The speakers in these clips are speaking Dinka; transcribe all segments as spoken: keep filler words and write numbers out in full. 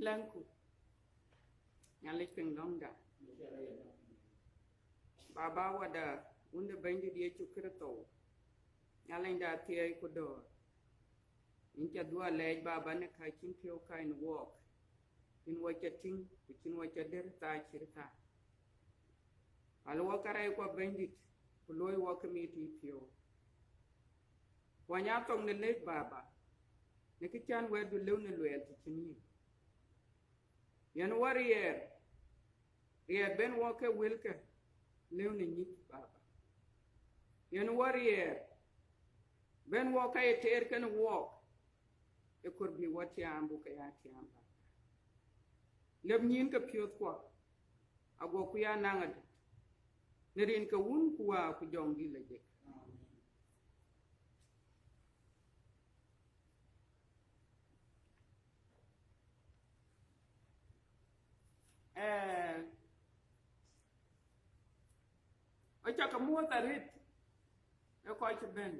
Lɛ̈ŋku, Nhialic piŋ lɔ̈ŋda. Baba Wäda, Wun de Bɛ̈nydït Yecu Kërtho, Nhialicda thiëi ku dɔ̈ɔ̈r. Yïn ca dhuɔ̈k lɛɛc, Baba, në ka cïn piɔ̈u ka yïn wɔɔk, cïn wɔ ca tïŋ, ku cïn wɔ ca dɛ̈t thaa cït thaa. Pal wɔ karɛckuɔ, Bɛ̈nydït, ku luɔ̈i wɔ kë mit yïpiɔ̈u. Kuany aa thok në lëk, Baba, në kë cän wɛ̈tdu lëu në luɛɛl të cïn yïn. Yɛn wɔ riɛɛr, riɛɛr bɛ̈n wɔ ke wëlkë lëu në nyïth, Baba. Yɛn wɔ riɛɛr bɛ̈n wɔ ka ye teer kenë wɔɔk, ë kɔɔr bï wɔ tiaam, buk ke ya tiaam, Baba. Lëp nyïïn ke piɔ̈ɔ̈thkuɔ, agoku ya naŋ adït, në rin ke Wun ku Wät ku Jɔŋdït lajik. Ee, wek ca ke muɔ̈ɔ̈th arëët, ë kɔc cï bɛ̈n,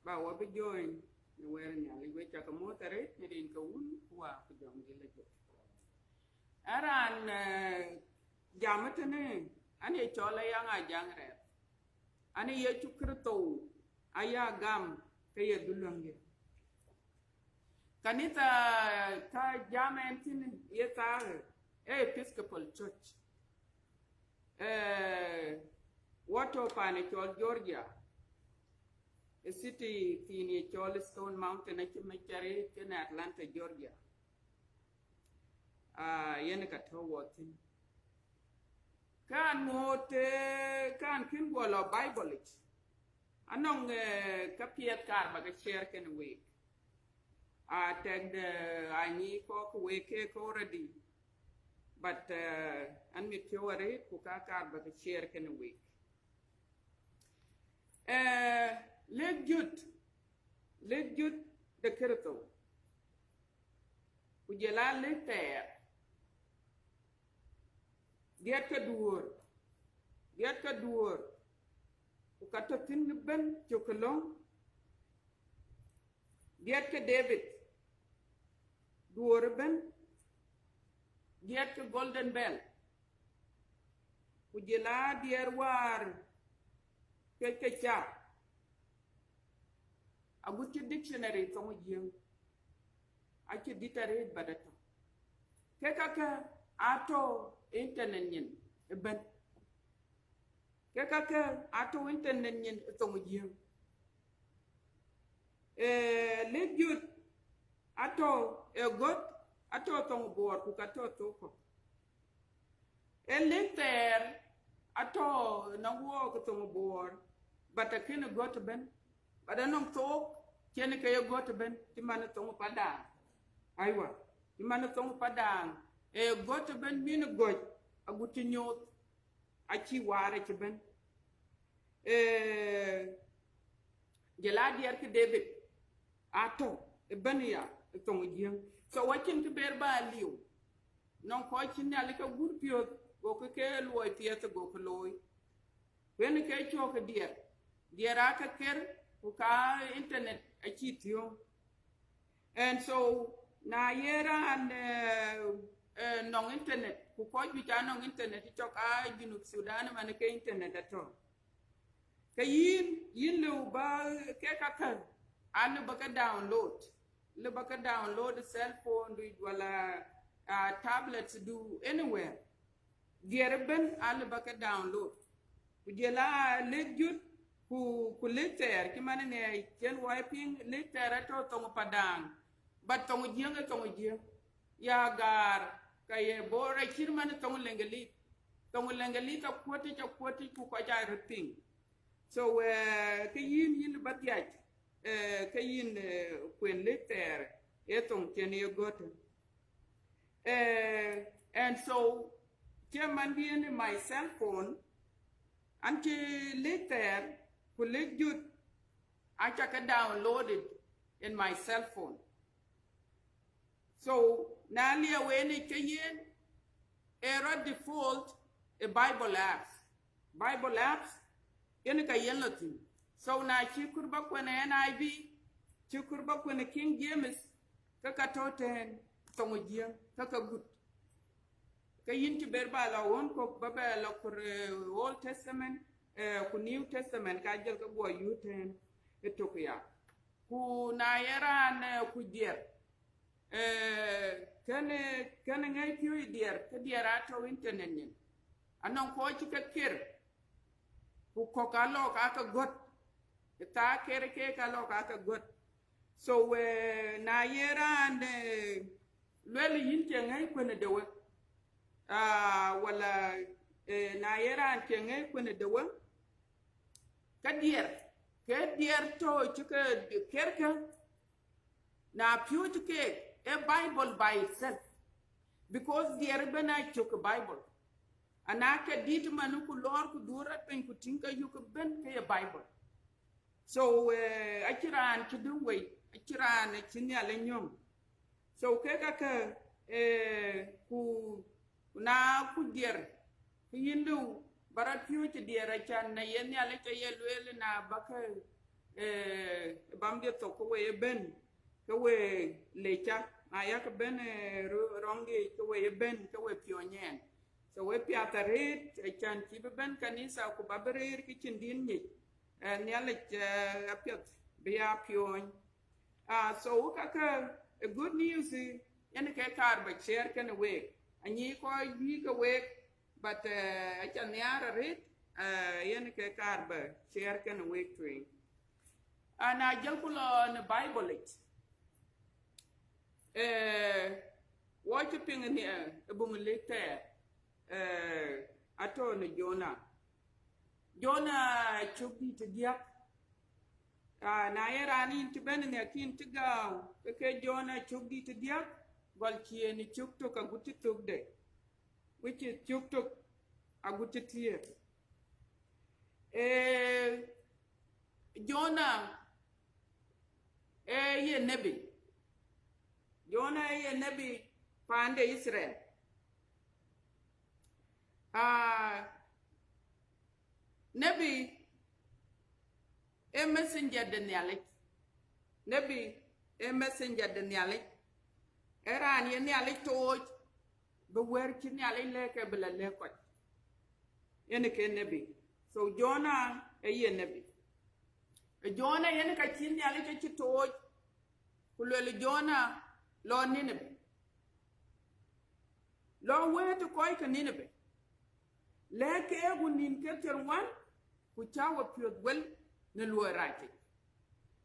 ba wɔ bï join në wɛ̈t Nhialic. Wek ca ke muɔ̈ɔ̈th arëët në rin ke Wun ku Wät ku Jɔŋdït lajik. Ë raan, ee, jam ëtënë, an ye cɔl Ayaŋ Ajaŋ Rɛɛth. An Yecu Kërtho aya gam ke ye dhulɔŋdiɛ̈. Kanitha ka jam ɛn thïn ye thaar, ee Episcopal Church. Ee, wɔ tɔ̈ paan ë cɔl Georgia, ë city thiin ye cɔl Stone Mountain, acï mec arëët kenë Atlanta, Georgia. Aa, yen ka tɔ̈ wɔ thïn. Kan ŋoot, ee, kan kën guɔ lɔ Bible yic, anɔŋ, ee, ka piɛth kaar ba ke share kenë week. Aa, tɛ̈k de, aa, nyi kɔ̈k week keek already. But, ee, an mit piɔ̈u arëët ku ka kaar ba ke share kenë week. Ee, lëk jut, lëk jut de Kërtho, ku jɔl a lëk thɛɛr, diɛt ke duɔ̈ɔ̈r, diɛt ke duɔ̈ɔ̈r, ku ka tɔ̈ thïn ëbën cök ke lɔ̈ŋ, diɛt ke David, duɔ̈ɔ̈r ëbën, diɛt ke Golden Bell, ku jɔl a diɛt wäär ke, ke ca, agut cï dictionary thoŋ Jiëëŋ, acï dït arëët, but atɔ̈. Ke kakë atɔ̈ internet nyin ëbën. Ke kakë atɔ̈ internet nyin ë thoŋ Jiëëŋ. Ee, lëk jut atɔ̈ ë göt, atɔ̈ thoŋ Bor, ku ka tɔ̈ thok kɔ̈k. Ee, lëk thɛɛr atɔ̈ nɔŋ wɔɔk thoŋ Bor, but akënë göt ëbën, but anɔŋ thok cïn ke ye göt ëbën, cï man thoŋ Padaŋ. Aiwa, cï man thoŋ Padaŋ, ee göt ëbën min gɔ̈c agut cï nyooth, acï waar acï bɛ̈n. Ee, jɔl a diɛt ke David atɔ̈ ëbën ya ë thoŋ Jiëëŋ. So wacïn kë ber ba liu. Nɔŋ kɔc cï Nhialic ke gur piɔ̈ɔ̈th, gokï ke luɔi piɛth gokï looi. Ku yen ke cɔk ke diɛt, diɛt aa ke ker, ku ka internet acï thiöŋ. And so, na ye raan, eh, eh, nɔŋ internet, ku kɔc juëc aa nɔŋ internet, cɔk aa Junub Sudan ëmën ke internet atɔ̈. Ke yïn, yïn lëu ba ke kakë, an lëu ba ke download, lëu ba ke download cell phone du, wala, ah, tablet du, anywhere. Diɛt ëbën alëu ba ke download. Ku jɔl a lëk jut, ku, ku lëk thɛɛr, cï man ënë cïn wai piŋ, lëk thɛɛr atɔ̈ thoŋ Padaŋ, but thoŋ Jiëëŋ ë thoŋ Jiëëŋ. Ya gaar, ka ye Bor acït man thoŋ Leŋgelith. Thoŋ Leŋgelith akuɔ̈tic, akuɔ̈tic, ku kɔc aa röt piŋ. So, eh, ke yïn, yïn ba dhiac, eh, ke yïn, eh, kuen lëk thɛɛr, ee thoŋ cïn ye göt. Eh, and so, cï man bï en in my cell phone, an cï lëk thɛɛr, ku lëk jut, aca ke downloaded in my cell phone. So, na liɛu en yic ke yen, ee rɔt default ë Bible apps. Bible apps, yen ka yen lɔ thïn. So, na cï kɔɔr ba kuen N I V, cï kɔɔr ba kuen King James, ke ka tɔ̈ tɛ̈n. thoŋ Jiëŋ, ka ke gut. Ke yïn cï ber ba lɔ ɣön kɔ̈k, ba bɛ lɔ kɔɔr, eh, Old Testament, eh, ku New Testament, ka jɔl ke guɔ yöt tɛ̈n ë tök ya. Ku na ye raan, eh, kuc diɛr, eh, kënë, kënë ŋɛ̈i piööc diɛr, ke diɛr atɔ̈ internet nyin. Anɔŋ kɔc cï ke ker, ku kɔ̈k alɔk aa ke gɔ̈t, ë thaa ker keek alɔk aa ke gɔ̈t. So, eh, na ye raan, eh, luel yïn cie ŋɛ̈i kuën de we, ah, wala, eh, na ye raan cie ŋɛ̈i kuën de we, ke diɛr, ke diɛr tɔ̈ cï ke kerkë, na piööc keek, ë Bible by itself, because diɛr ëbën aa cök ë Bible. Ana ke dït man ku lɔɔr ku dhuur rɔt piny ku tïŋ ke yök ëbën ke ye Bible. So, eh, acïn raan cï döŋ wei, acïn raan cï Nhialic nyɔŋ. So, kek kakë, eh, ku, ku na kuc diɛr, ke yïn lëu ba rɔt piööc diɛr, acan na ye Nhialic aye lueel, na ba ke, eh, bamdiɛ̈ thok ke we ye bɛ̈n, ke we lec ca, na yak bɛ̈n, eh, rö-, rɔŋdiɛ̈ ke we ye bɛ̈n, ke we piɔ̈ɔ̈ny ɛn. So, we piath arëët, acan cï bï bɛ̈n kanitha ku ba bï rëër ke cïn dïn nyic. Eh, Nhialic, eh, apiɛth bï ya piɔ̈ɔ̈ny. Ah, so kakë, eh, good news, eh, yen ke kaar ba share kenë week. Anyic kɔc bï ke week, but, eh, aca nhiaar arëët, eh, yen ke kaar ba share kenë week tueŋ. Ana jɔl ku lɔ në Bible yic. Eh, wɔ cï piŋ në, eh, buŋ lik thɛɛr, eh, atɔ̈ në Jona. Jona cök dït ë diäk. Ah, na ye raan yïn cï bɛ̈n në akïn cï gääu, ke ke Jona cök dït ë diäk, gɔl ciëën ë cök tök agut cï thökde, which is cök tök agut cï thiëëk. Eh, Jona, eh, ye nebi. Jona ye nebi paan de Israel. Ah, nebi ee messenger de Nhialic. Nebi ee messenger de Nhialic. Ee raan ye Nhialic tooc, bï wɛ̈t cï Nhialic lɛ̈k ke bï la lɛ̈k kɔc. Yen ke nebi. So Jona ee ye nebi. Ee Jona yen ka cï Nhialic acï tooc, ku lueel Jona, lɔ Ninebe. Lɔ wëët kɔc ke Ninebe. Lɛ̈k keek ku nïn ke thiërŋuan, ku cä we piöth wël në luɔi rac yic.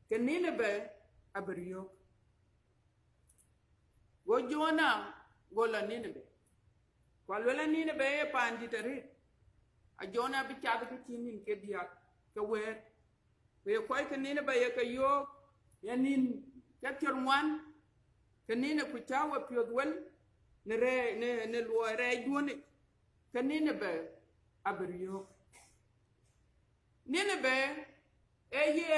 Ke Ninebe abï riɔ̈ɔ̈k. Go Jona go lɔ Ninebe. Ku aluel a Ninebe ee paan dït arëët. A Jona abï cath ke cïn nïn ke diäk ke wëët. Ku ye kɔc ke Ninebe ye ke yöök, ye nïn ke thiërŋuan, ke Ninebe ku cä we piöth wël në rɛɛc, në, në luɔi rɛɛcduön yic, ke Ninebe abï riɔ̈ɔ̈k. Ninebe ee ye,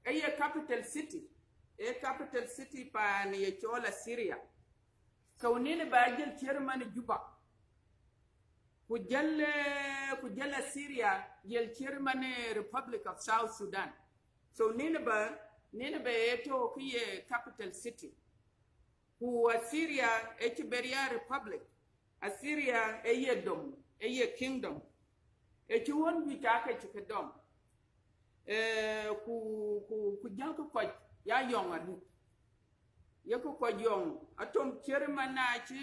ee ye capital city, ee capital city paan ye cɔl Assyria. So Ninebe ajël ciër man Juba. Ku jël, eh, ku jël Assyria, jël ciër man, eh, Republic of South Sudan. So Nineveh, Nineveh ee tɔ̈ ke ye capital city. Ku Assyria ee cï bɛ̈n ya republic. Assyria ee ye dom, ee ye kingdom. Ee cï ɣön juëc aake cï ke dɔm. Eh, ku, ku, ku jälkï kɔc ya yɔŋ arëët. Yekï kɔc yɔŋ, atom ciër man na cï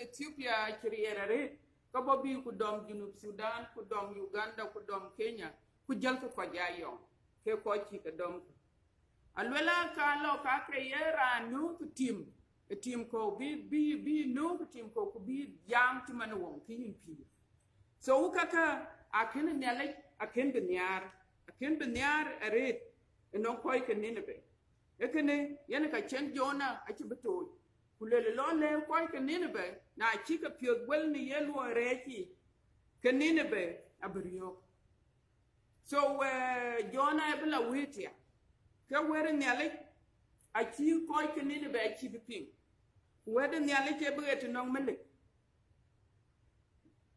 Ethiopia cï riɛɛr arëët, ke bɔ̈ bï ku dɔm Junub Sudan, ku dɔm Uganda, ku dɔm Kenya, ku jälkï kɔc ya yɔŋ, ke kɔc cï ke dɔm. Aluel aa ka lɔ ka ke ye raan nööŋ tim, tim kɔ̈u bï, bï, bï nööŋ tim kɔ̈u ku bï jam cï man ë woŋ kë yïn pïïr. So kakë akën Nhialic, akën bï nhiaar, akën bï nhiaar arëët ënɔŋ kɔc ke Nineveh. Ee kënë yen ka cïn Jona acï bï tooc. Ku luel lɔ lɛ̈k kɔc ke Nineveh, na cï ke piöth wël në ye luɔi rɛɛc yiic, ke Nineveh abï riɔ̈ɔ̈k. So, eh, Jona ë bï la wëët ya. Ke wëët Nhialic acï kɔc ke Nineveh acï bï piŋ. Ku wëët Nhialic ë bï ɣet ënɔŋ melik.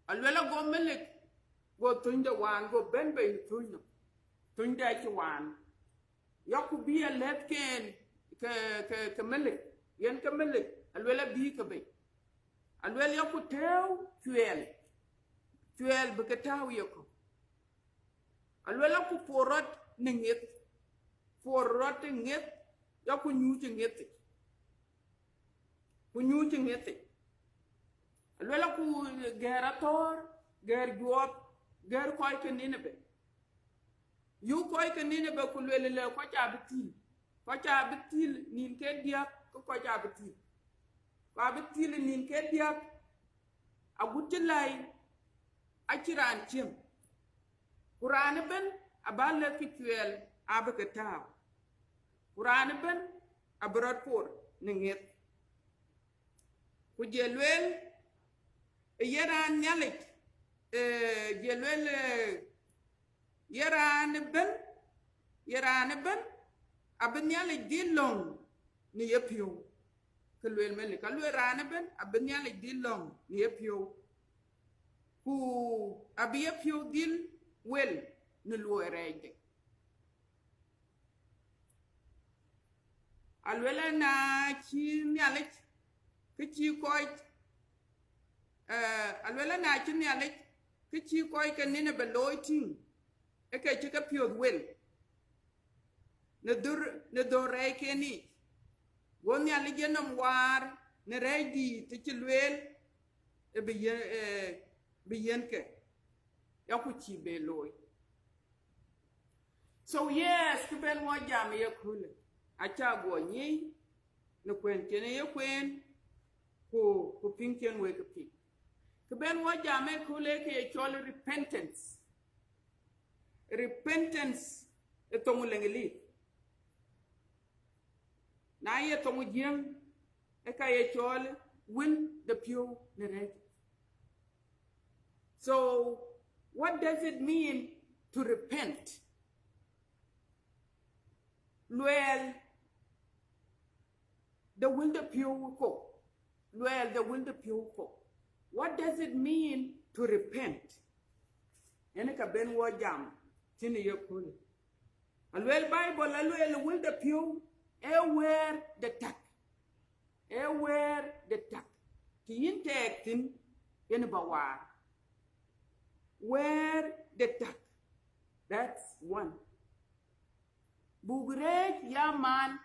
Aluel ago melik, go thönyde waan, go bɛ̈n bei thöny nɔm. Thönyde acï waan. Yɔku bï alɛ̈thken ke, ke, ke melik. Yen ke melik Aluel abï ke bei. Aluel yaku tääu cuɛɛl, cuɛɛl bï ke tääu yekɔ̈u. Aluel aku por rɔt në ŋeth, por rɔt ë ŋeth, yaku nyuc ë ŋeth yic, ku nyuc ë ŋeth yic. Aluel aku gɛ̈ɛ̈r athɔ̈ɔ̈r, gɛ̈ɛ̈r juɔɔp, gɛ̈ɛ̈r kɔc ke Ninebe. Yuk kɔc ke Ninebe ku luel lë kɔc abï thil, kɔc abï thil nïn ke diäk, ke kɔc abï thil, ku abï thil nïn ke diäk, agut cï läi acï raan ciem. Ku raan ëbën abä lɛ̈k kë cuɛɛl abï ke tääu, ku raan ëbën abï rɔt por në ŋeth. Ku jɔ lueel, ë ye raan Nhialic, ë, jɔ lueel, ë, ye raan ëbën, ye raan ëbën abï Nhialic dhil lɔ̈ŋ në yepiɔ̈u. Ke lueel Melik, ka lueel raan ëbën abï Nhialic dhil lɔ̈ŋ në yepiɔ̈u, ku abï yepiɔ̈u dhil wel në luɔi rɛɛcde. Aluel na cï Nhialic, kë cï kɔc, eh, aluel na cï Nhialic, kë cï kɔc ke Ninebe looi tïŋ, ë ke cï ke piɔ̈th wel në dhor, në dhor rɛɛcken yiic. Go Nhialic yenɔm waar në rɛɛc dïït të cï lueel, ë bï yen, ë bï yen ke, yaku cïï be looi. So yes, kë ben wɔ jam ë ye köölë, aca guɔ nyic në kuɛn cïn ë ye kueen, ku, ku piŋ cïn wek piŋ. Kë ben wɔ jam ë köölë ke ye cɔl repentance. Repentance ë thoŋ Leŋlith. Na ye thoŋ Jiëŋ, ë ka ye cɔl wël de piɔ̈u në rɛɛc. So, what does it mean to repent? Luɛɛl de wël de piɔ̈u kɔ̈u. Luɛɛl de wël de piɔ̈u kɔ̈u. What does it mean to repent? Yen ka ben wɔ jam tïn ë ye köölë. Aluel Bible, aluel wël de piɔ̈u ee wëër de tak. Ee wëër de tak. Të yïn tɛɛk thïn, yen bä waar. Wëër de tak. That's one. Buk rëëc ya maan.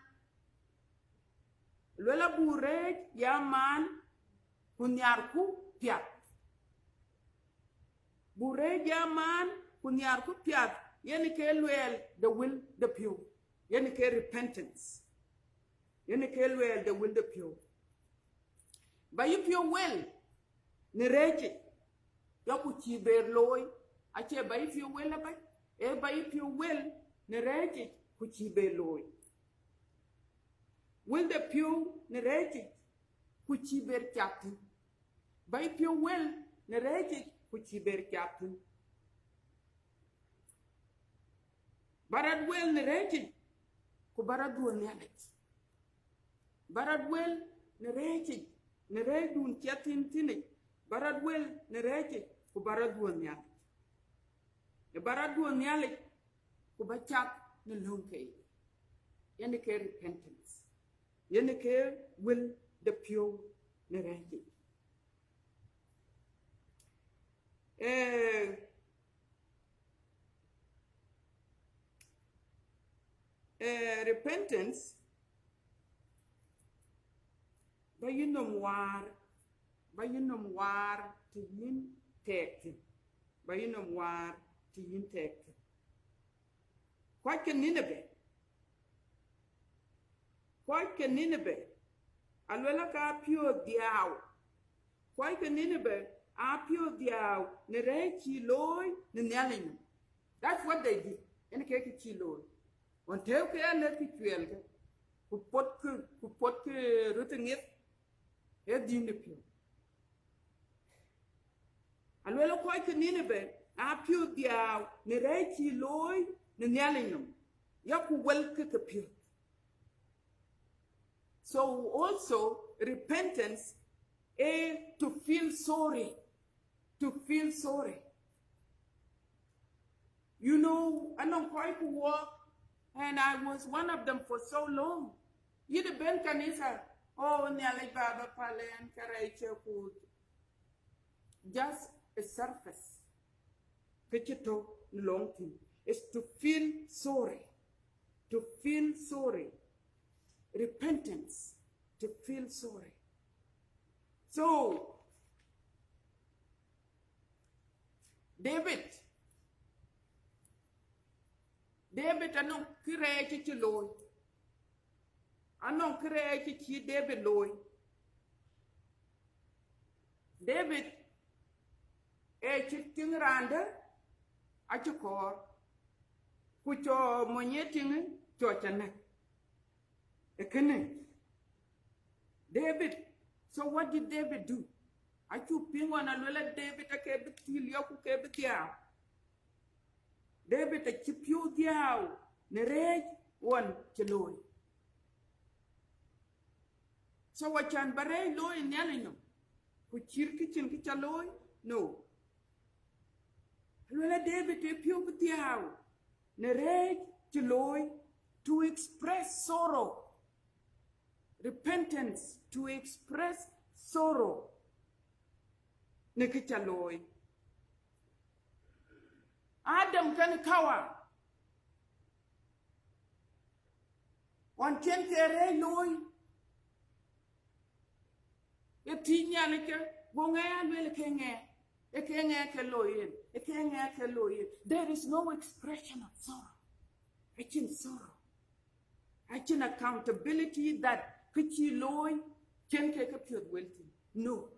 Luel abuk rëëc ya maan, ku nhiarku piath. Buk rëëc ya maan, ku nhiarku piath, yen ke luɛɛl de wël de piɔ̈u, yen ke repentance, yen ke luɛɛl de wël de piɔ̈u. Bä yï piɔ̈u wel në rɛɛcic, ya ku cïï ber looi, acie bä yï piɔ̈u wel abac, ee bä yï piɔ̈u wel në rɛɛcic, ku cïï ber looi. Wël de piɔ̈u në rɛɛcic, ku cïï ber cath thïn. Bä yï piɔ̈u wel në rɛɛcic, ku cïï ber cath thïn. Bä rɔt wel në rɛɛcic, ku bä rɔt dhuɔ̈n Nhialic. Bä rɔt wel në rɛɛcic, në rɛɛcdun ciɛth thïn thïnic, bä rɔt wel në rɛɛcic, ku bä rɔt dhuɔ̈n Nhialic. Ë bä rɔt dhuɔ̈n Nhialic, ku bä cath në löŋ ke ye. Yen ke repentance. Yen ke wël de piɔ̈u në rɛɛcic. Eh, eh, repentance, bä yï nɔm waar, bä yï nɔm waar të yïn tɛɛk thïn, bä yï nɔm waar të yïn tɛɛk thïn. Kɔc ke Ninebe, kɔc ke Ninebe, aluel aka piɔ̈ɔ̈th dhiau. Kɔc ke Ninebe aa piɔ̈ɔ̈th dhiau në rɛɛc cï looi në Nhialic nɔm. That's what they did. Yen ke kë cï looi. Ɣɔn tëëu ke alëk kë cuɛɛlkë, ku potkë, ku potkë röt ë ŋeth, ee dhïn ë piɔ̈u. Aluel kɔc ke Ninebe aa piɔ̈ɔ̈th dhiau në rɛɛc cï looi në Nhialic nɔm, ya ku wel ke ke piɔ̈ɔ̈th. So also repentance is to feel sorry, to feel sorry. You know, anɔŋ kɔc ku wɔɔk, and I was one of them for so long. Yïn ë ben kanitha, Oh, Nhialic Baba, palen karɛc cï kuth. Just a surface. Kë cï tɔ̈ në löŋ thïn is to feel sorry. To feel sorry. Repentance. To feel sorry. So, David, David anɔŋ kërɛɛc cï looi. Anɔŋ kërɛɛc cï David looi. David ee cï tiŋ raan dɛ̈ acï kɔɔr, ku cɔl mony ye tiŋ cɔl ca nɛ̈k. Ee kënë David. So what did David do? Acuk piŋ ɣɔn aluel a David ake bï thil yɔk ku ke bï dhiau. David acï piɔ̈u dhiau në rɛɛc ɣɔn cï looi. So acan ba rɛɛc looi ë Nhialic nɔm, ku cït kë cïn kë ca looi, no. Aluel a David ë piɔ̈u bï dhiau në rɛɛc cï looi, to express sorrow, repentance, to express sorrow në kë ca looi. Adam kenë Kawa, ɣɔn cïn ke rɛɛc looi, ë thiëc Nhialic ke, go ŋɛk aluel ke ŋɛk, ë ke ŋɛk ke looi yen, ë ke ŋɛk ke looi yen. There is no expression of sorrow. Acïn sorrow. Acïn accountability that kë cï looi cïn ke ke piɔ̈th wel thïn. No.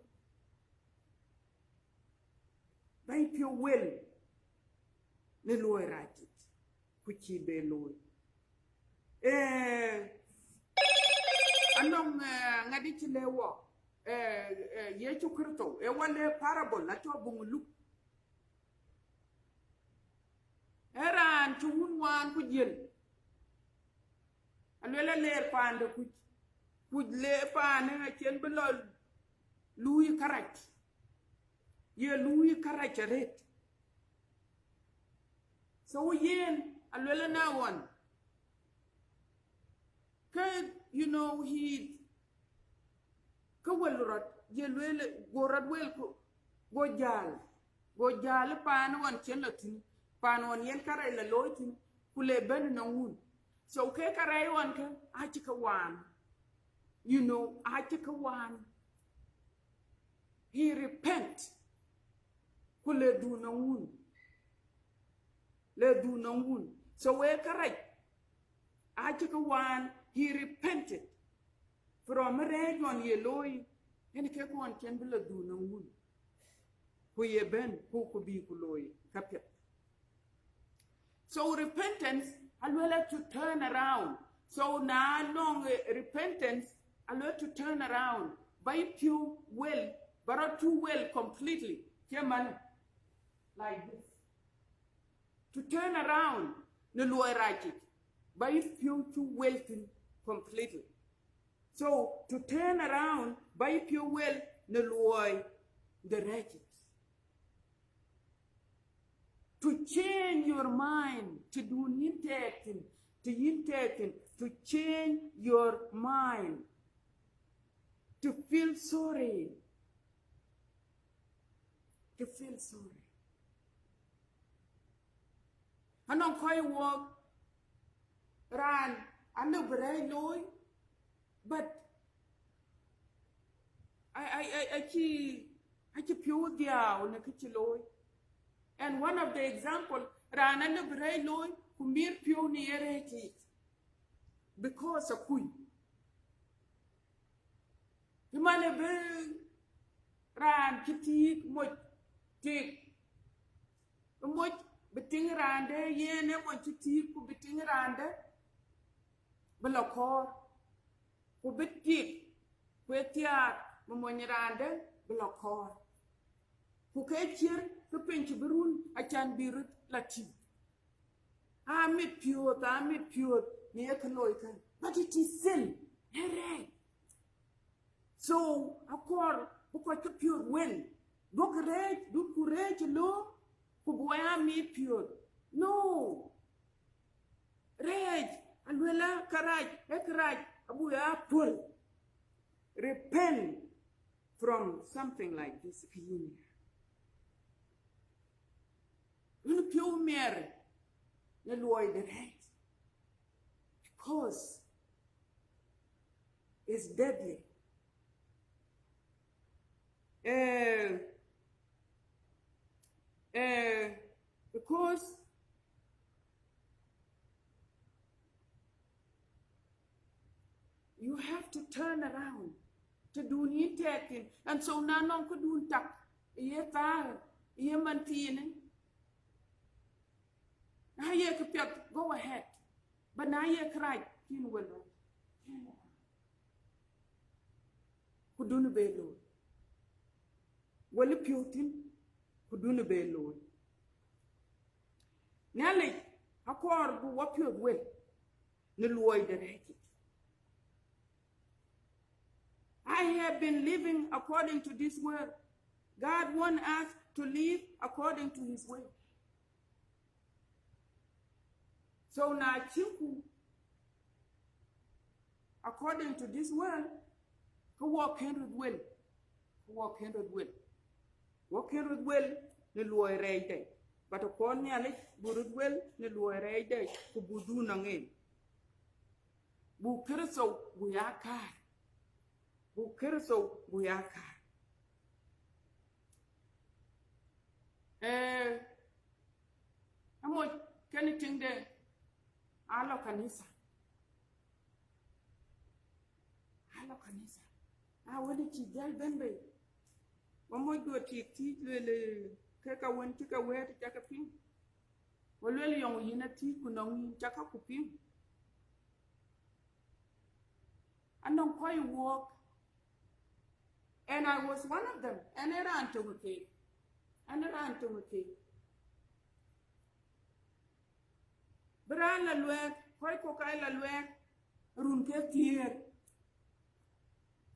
Bɛ̈ny piɔ̈u wel në luɔi rac yic, ku cï be looi. Eh, anɔŋ, eh, ŋadï cï lëu wɔ, eh, eh, Yecu Kërtho, ee wɔ lëu parable, acɔl buŋ Luk. Ee raan cï wun waan ku jiël. Aluel a leer paande kuc, kuc le paanë acïn bï lɔ luui kärac, ye luui kärac arëët. So yen aluel ëna ɣɔn, ke, you know, he, ke wël rɔt, ye lueel, go rɔt wel ku, go jäl, go jäl paan ɣɔn cïn lɔ thïn, paan ɣɔn yen kärac lɔ looi thïn, ku le bɛ̈n nɔŋ wun. So ke kärac ɣɔn ke acï ke waan, you know, acï ke waan. He repent, ku le dhuk nɔŋ wun, le dhuk nɔŋ wun. So wek kärac acï ke waan, he repented from rɛɛc ɣɔn ye looi, yen ke ɣɔn cïn bï lɔ dhuk nɔŋ wun, ku ye bɛ̈n ku, ku bï ku looi käpiɛth. So repentance aluel a to turn around. So na nɔŋ, eh, repentance aluel to turn around. Ba yï piɔ̈u wel, ba rɔt piɔ̈u wel completely. Cï man like this. To turn around në luɔi rac yic. Ba yï piɔ̈u piɔ̈u wel thïn completely. So to turn around, ba yï piɔ̈u wel në luɔi de rɛɛc yic. To change your mind, të dun yïn tɛɛk thïn, të yïn tɛɛk thïn, to change your mind. To feel sorry. To feel sorry. Anɔŋ kɔc wok raan alëu bï rɛɛc looi, but I, I, I, acï, acï piɔ̈u dhiau në kë cï looi. And one of the example, raan alëu bï rɛɛc looi, ku miɛt piɔ̈u në ye rɛɛc yic. Because akuc. Cï man ë bï raan cï tiik moc tik, bï moc bï tiŋ raande, yen ë moc cï tiik, ku bï tiŋ raande bï lɔ kɔɔr, ku bï tik, ku ë thiaak bï mony raande bï lɔ kɔɔr. Ku ke cier ke piny cï bï run, acan bï röt lɔ tïŋ. A mit piɔ̈ɔ̈th, a mit piɔ̈ɔ̈th në ye kë looi kën. But it is sin. Ë rɛɛc. So akɔɔr bï kɔc ke piɔ̈ɔ̈th wel. Duɔ̈kkë rɛɛc, dukku rɛɛc ë lööm, ku bï wɔ ya mit piɔ̈ɔ̈th. No. Rɛɛc aluel a kërac, ee kërac abuk ya puɔ̈l. repent from something like this kë yïn ya. Wën piɔ̈u miɛr në luɔi de rɛɛc, because it's deadly. Eh, eh, because you have to turn around. Të dun yïn tɛɛk thïn. And so na nɔŋ këdun tak, ye thaar, ye man thiinë, na ye këpiɛth, go ahead. But na ye kërac, kïn wël rɔt. Ku dun be looi. Wël piɔ̈u thïn, ku dun be looi. Nhialic akɔɔr bï wɔ piɔ̈th wël në luɔi de rɛɛc yic. I have been living according to this world. God want us to live according to his way. So na cïku according to this world, ke wɔ kën röt wël, ke wɔ kën röt wël, wɔ kën röt wël në luɔi rɛɛcde. But akɔɔr Nhialic buk röt wël në luɔi rɛɛcde, ku buk dhuk nɔŋ en. Buk Kërtho buk ya kaar. Buk Kërtho buk ya kaar. Eh, amoc kënë tiŋde, alɔ kanitha. Alɔ kanitha. A wël cï jäl bɛ̈n bei. Wa moc duɔ tik thiic lueel, eh, ke ka wën cï ke wɛ̈ɛ̈t cak ke piŋ. Wa lueel yɔŋ yïn athiic ku nɔŋ yïn cak ku piŋ. Anɔŋ kɔc wuɔk. And I was one of them. Ɛn ë raan töŋ ë keek. Ɛn ë raan töŋ ë keek. Bï raan la luɛɛk, kɔc kɔ̈k aa la luɛɛk, run ke thiëër.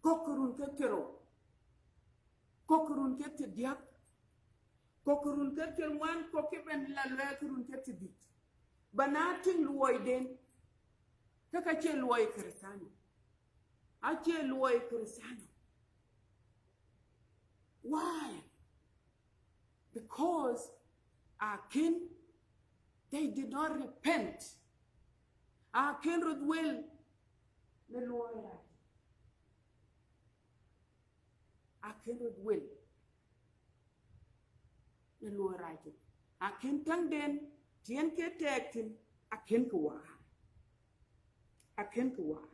Kɔ̈k run ke thiërrou. Kɔ̈k run ke thiërdiäk. Kɔ̈k run ke thiërŋuan, kɔ̈k ëbɛ̈n la luɛɛk run ke thiërdhïc. Ba na tïŋ luɔiden, ke ka cie luɔi Kërëthänooi. Acie luɔi Kërëthänooi. Why? Because akën, they did not repent. Akën röt wël në luɔi rac. Akën röt wël në luɔi rac. Akën täŋden, tiɛn ke tɛɛk thïn, akën kë waar. Akën kë waar.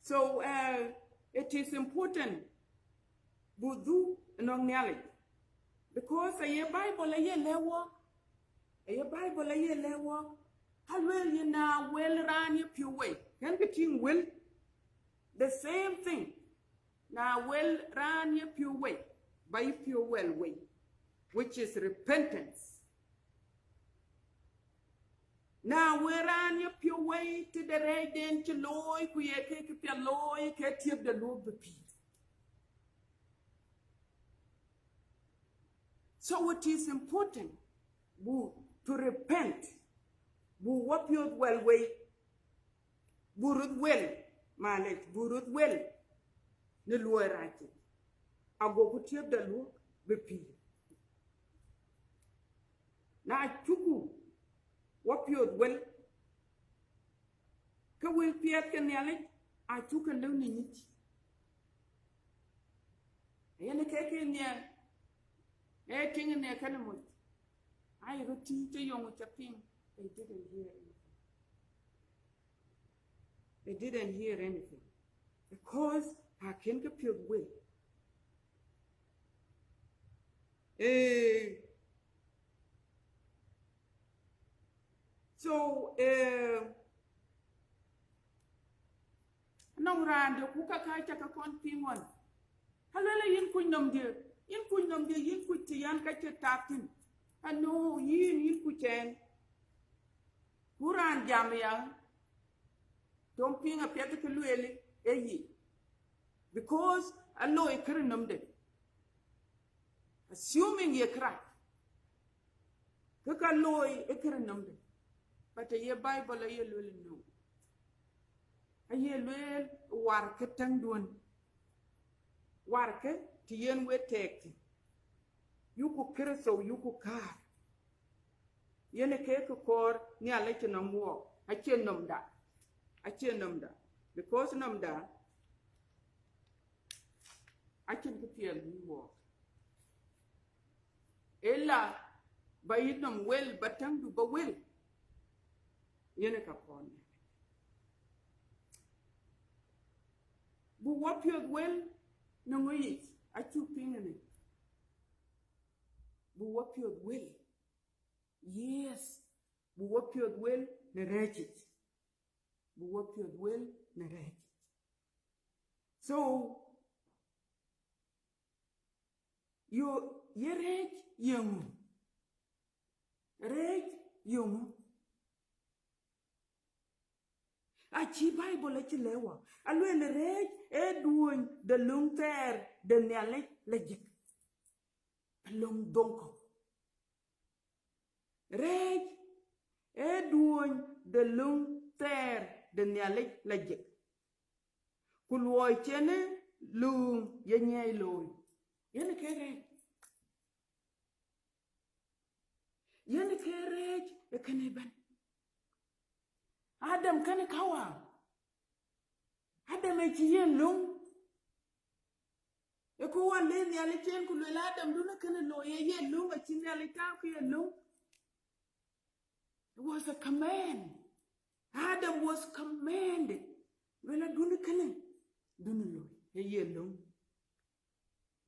So, uh, it is important buk dhuk nɔŋ Nhialic. Because aye Bible aye lɛ̈k wɔ, aye Bible aye lɛ̈k wɔ, ka lueel yï na wël raan ye piɔ̈u wei. Kën kë tïŋ wël, the same thing. Na wël raan ye piɔ̈u wei, ba ye piɔ̈u wɛl wei, which is repentance. Na wël raan ye piɔ̈u wei tëde rɛɛcden cï looi, ku ye ke këpiɛth looi, ke tiëpde luɔk bï pïïr. So it is important buk to repent, buk wɔ piɔ̈th wɛl wei, buk röt wël, malec, buk röt wël në luɔi rac. Agoku tiëpde luɔk bï pïïr. Na cuku wɔ piɔ̈th wël, ke wël piɛth ke Nhialic acuk ke lëu në nyic. Yen ke ke nhial, ee tiŋ nhial kënë moc. Aye röt tïï cï yɔŋ cï piŋ, they didn't hear anything. They didn't hear anything. Because akën ke piɔ̈th wël. Eh, so, eh, nɔŋ raan de ku ka ka ca ke kɔn piŋ ɣɔn. Ka lueel yïn kuc nɔmdiɛ̈, yïn kuc nɔmdiɛ̈, yïn kuc të yan ka cï tak thïn. Anu yïn, yïn kuc ɛn. Ku raan jam ya, tom piŋ apiɛth kë lueel ë yic. Because aloi kërë nɔmde. Assuming ye kërac. Kë ka looi ë kërë nɔmde. But aye Bible aye lueel no. Aye lueel, warkë täŋduɔ̈n, warkë të yen we tɛɛk thïn, yuku Kërtho, yuku kaar. Yen ë kek kɔɔr Nhialic nɔm wɔɔk, acie nɔmda, acie nɔmda, because nɔmda acïn kë piɛth bï wɔɔk. Ëla ba yï nɔm wel, ba täŋdu ba wel, yen ë ka kɔɔr Nhialic. Bï wɔ piɔ̈th wel në ŋö yic, acuk piŋ ënë. Bï wɔ piɔ̈th wel. Yes, bï wɔ piɔ̈th wel në rɛɛc yic. Bï wɔ piɔ̈th wel në rɛɛc yic. So, yo, ye rɛɛc yeŋö? Rɛɛc yeŋö? Acï Baibol acï lɛ̈k wɔ, alueel rɛɛc ee duööny de löŋ thɛɛr de Nhialic la jik, löŋ dhoŋ kɔ̈u. Rɛɛc ee duööny de löŋ thɛɛr de Nhialic la jik, ku luɔi cïnë lööŋ ye nyiɛɛi looi, yen ke rɛɛc. Yen ke rɛɛc ë kënë ëbɛ̈n. Adam kënë Kawa. Adam ë cï yen löŋ. Ë ku wɔ le Nhialic cen ku lueel Adam, dun ë kënë looi, ë ye löŋ, acï Nhialic tääu ke ye löŋ. It was a command. Adam was commanded. Lueel adun ë kënë, dun ë looi, ë ye löŋ.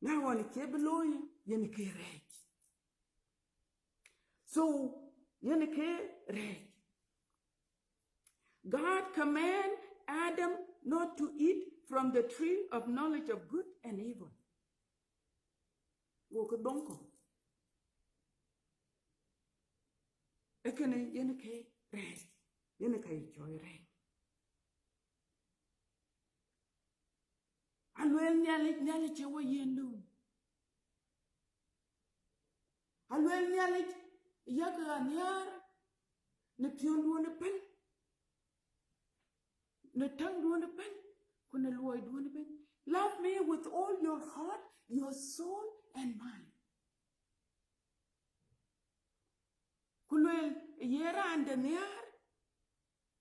Na ɣɔn cie bï looi, yen ke rɛɛc. So, yen ke rɛɛc. God command Adam not to eat from the tree of knowledge of good and evil. Go ke dhoŋ kɔ̈u. Ee kënë yen ke rɛɛc, yen ka ye cɔɔl rɛɛc. Alueel Nhialic, Nhialic ë wɔ yen lööŋ. Alueel Nhialic, yak ɣa nhiaar në piɔ̈nduɔ̈n ëbɛ̈n, në täŋduɔ̈n ëbɛ̈n, ku në luɔiduɔ̈n ëbɛ̈n. Love me with all your heart, your soul and mind. Ku lueel, ye raan de nhiaar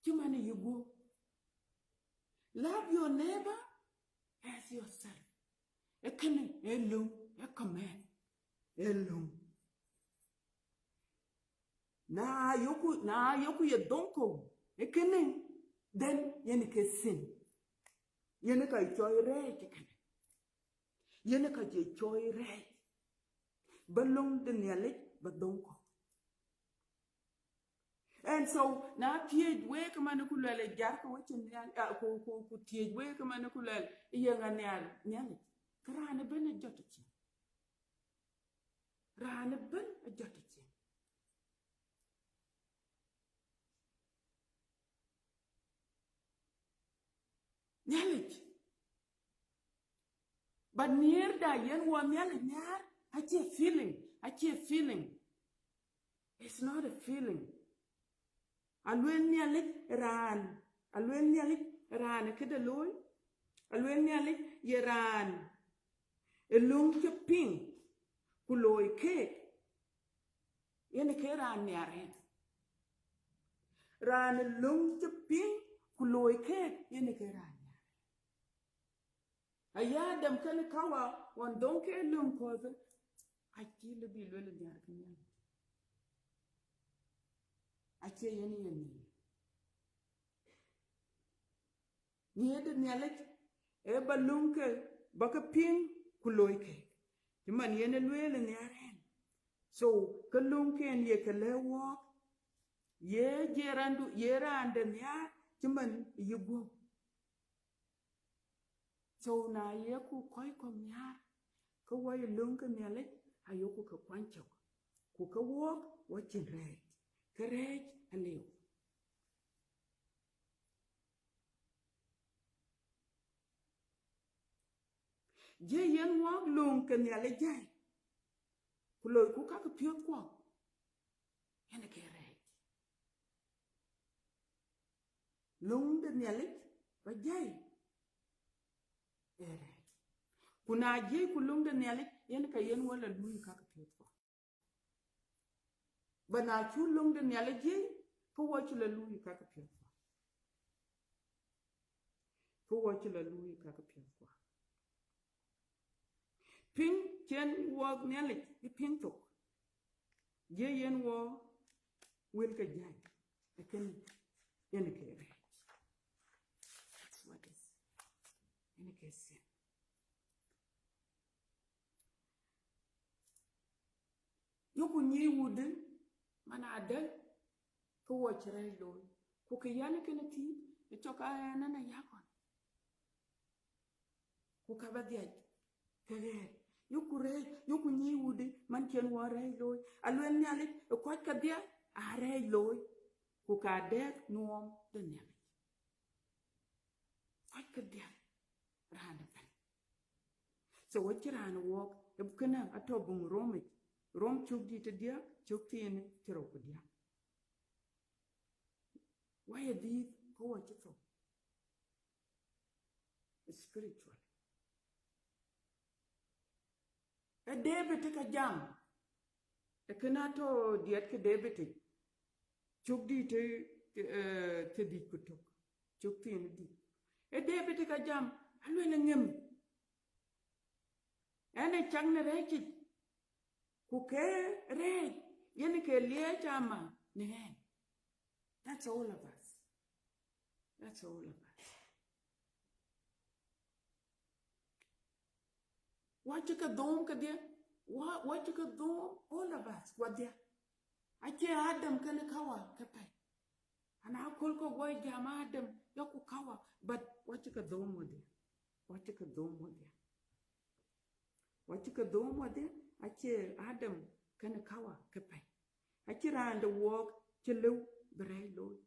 cï man yï guɔ̈p. Love your neighbor as yourself. Ee kënë ee löŋ, ee command, ee löŋ. Na yoku, na yoku ye dhoŋ kɔ̈u, ee kënë, then yen ke sin. Yen ka cɔɔl rɛɛc ë kënë. Yen ka ye cɔɔl rɛɛc. Ba löŋ de Nhialic ba dhoŋ kɔ̈u. And so, na thiëëc wek man ku lueel ë jar ke wecin Nhialic, ah, ku, ku, ku thiëëc wek man ku lueel, ye ŋa nhiar Nhialic? Ke raan ëbɛ̈n ë jɔt ë cin. Raan ëbɛ̈n ë jɔt ë cin. Nhialic. But nhiërda yen wɔ Nhialic nhiaar, acie feeling, acie feeling. It's not a feeling. Alueel Nhialic raan, alueel Nhialic raan ë këde looi, alueel Nhialic ye raan ë löŋ cï piŋ ku looi keek, yen ke raan nhiar en. Raan ë löŋ cï piŋ ku looi keek, yen ke raan nhiar en. Aya Adam kënë Kawa ɣɔn dhoŋ ke löŋ kɔ̈th, acï lëu bï lueel nhiar ke Nhialic. Acie yen yen nhiar. Nhiar de Nhialic ee ba löŋ ke, ba ke piŋ ku looi ke. Cï man yen ë lueel nhiar en. So, ke löŋken ye ke lɛ̈k wɔɔk, ye je raandu, ye raan de nhiaar, cï man yï guɔ̈p. So na yeku kɔc kɔ̈k nhiaar, ke wɔ ye löŋ ke Nhialic, ayoku ke kuany cök, ku ke wɔɔk wɔ cïn rɛɛc, ke rɛɛc aliu. Je yen wɔɔk löŋ ke Nhialic jai, ku loiku ka ke piɔ̈ɔ̈th kuɔ, yen ke rɛɛc. Löŋ de Nhialic Ba jiëi ë rɛɛc. Ku na jiëi ku löŋ de Nhialic, yen ka yen wɔ la luui ka ke piɛth kua. Ba na cu löŋ de Nhialic jiëi, ke wɔ cï la luui ka ke piɛth kua. Ke wɔ cï la luui ka ke piɛth kua. Piny cïn wɔk Nhialic ë piny thok. Jiëi yen wɔ wël ke jiëi. Lakin yen ke rɛɛc. That's what is. Yen ke sin. Yoku nyic wudë man adë, ke wɔ cï rɛɛc looi. Ku kë yɛn kënë thïn, ë cɔk aa ɛn ë yakɔn. Ku ka ba dhiac ke ɣɛɛr. Yoku rɛɛc, yoku nyic wudë man cïn wɔ rɛɛc looi. Aluel Nhialic, ë kɔc kedhie aa rɛɛc looi. Ku ka dɛɛth nuɔɔm de Nhialic. Kɔc kedhie raan ëbɛ̈n. So wɔ cï raan wɔɔk, ë kënë atɔ̈ buŋ Romic, Rom cök dït ë diäk, cök thiin cï rou ku diäk. Wɔ ye dhiëth ke wɔ cï thou. Spiritual. Ë David ë ka jam, ë kënë atɔ̈ diɛt ke David ë, cök dït ë, ë, thiërdhïc ku tök, cök thiin ë dït. Ë David ë ka jam, aluel ë ŋëm. Ɛn ë cak në rɛɛcic, ku ke rɛɛc, yen ke liɛɛc ama në ɛn. That's all of us. That's all of us. Wɔ cï ke dhööm kedhie, wɔ, wɔ cï ke dhööm, all of us, wɔdhie. Acie Adam kenë Kawa ke pɛ̈i. Ana aköl kɔ̈k wɔ jam Adam, yoku Kawa, but wɔ cï ke dhööm wɔdhie. Wɔ cï ke dhööm wɔdhie. Wɔ cï ke dhööm wɔdhie, acie Adam kenë Kawa ke pɛ̈i. Acï raan de wɔɔk cï lëu bï rɛɛc looi.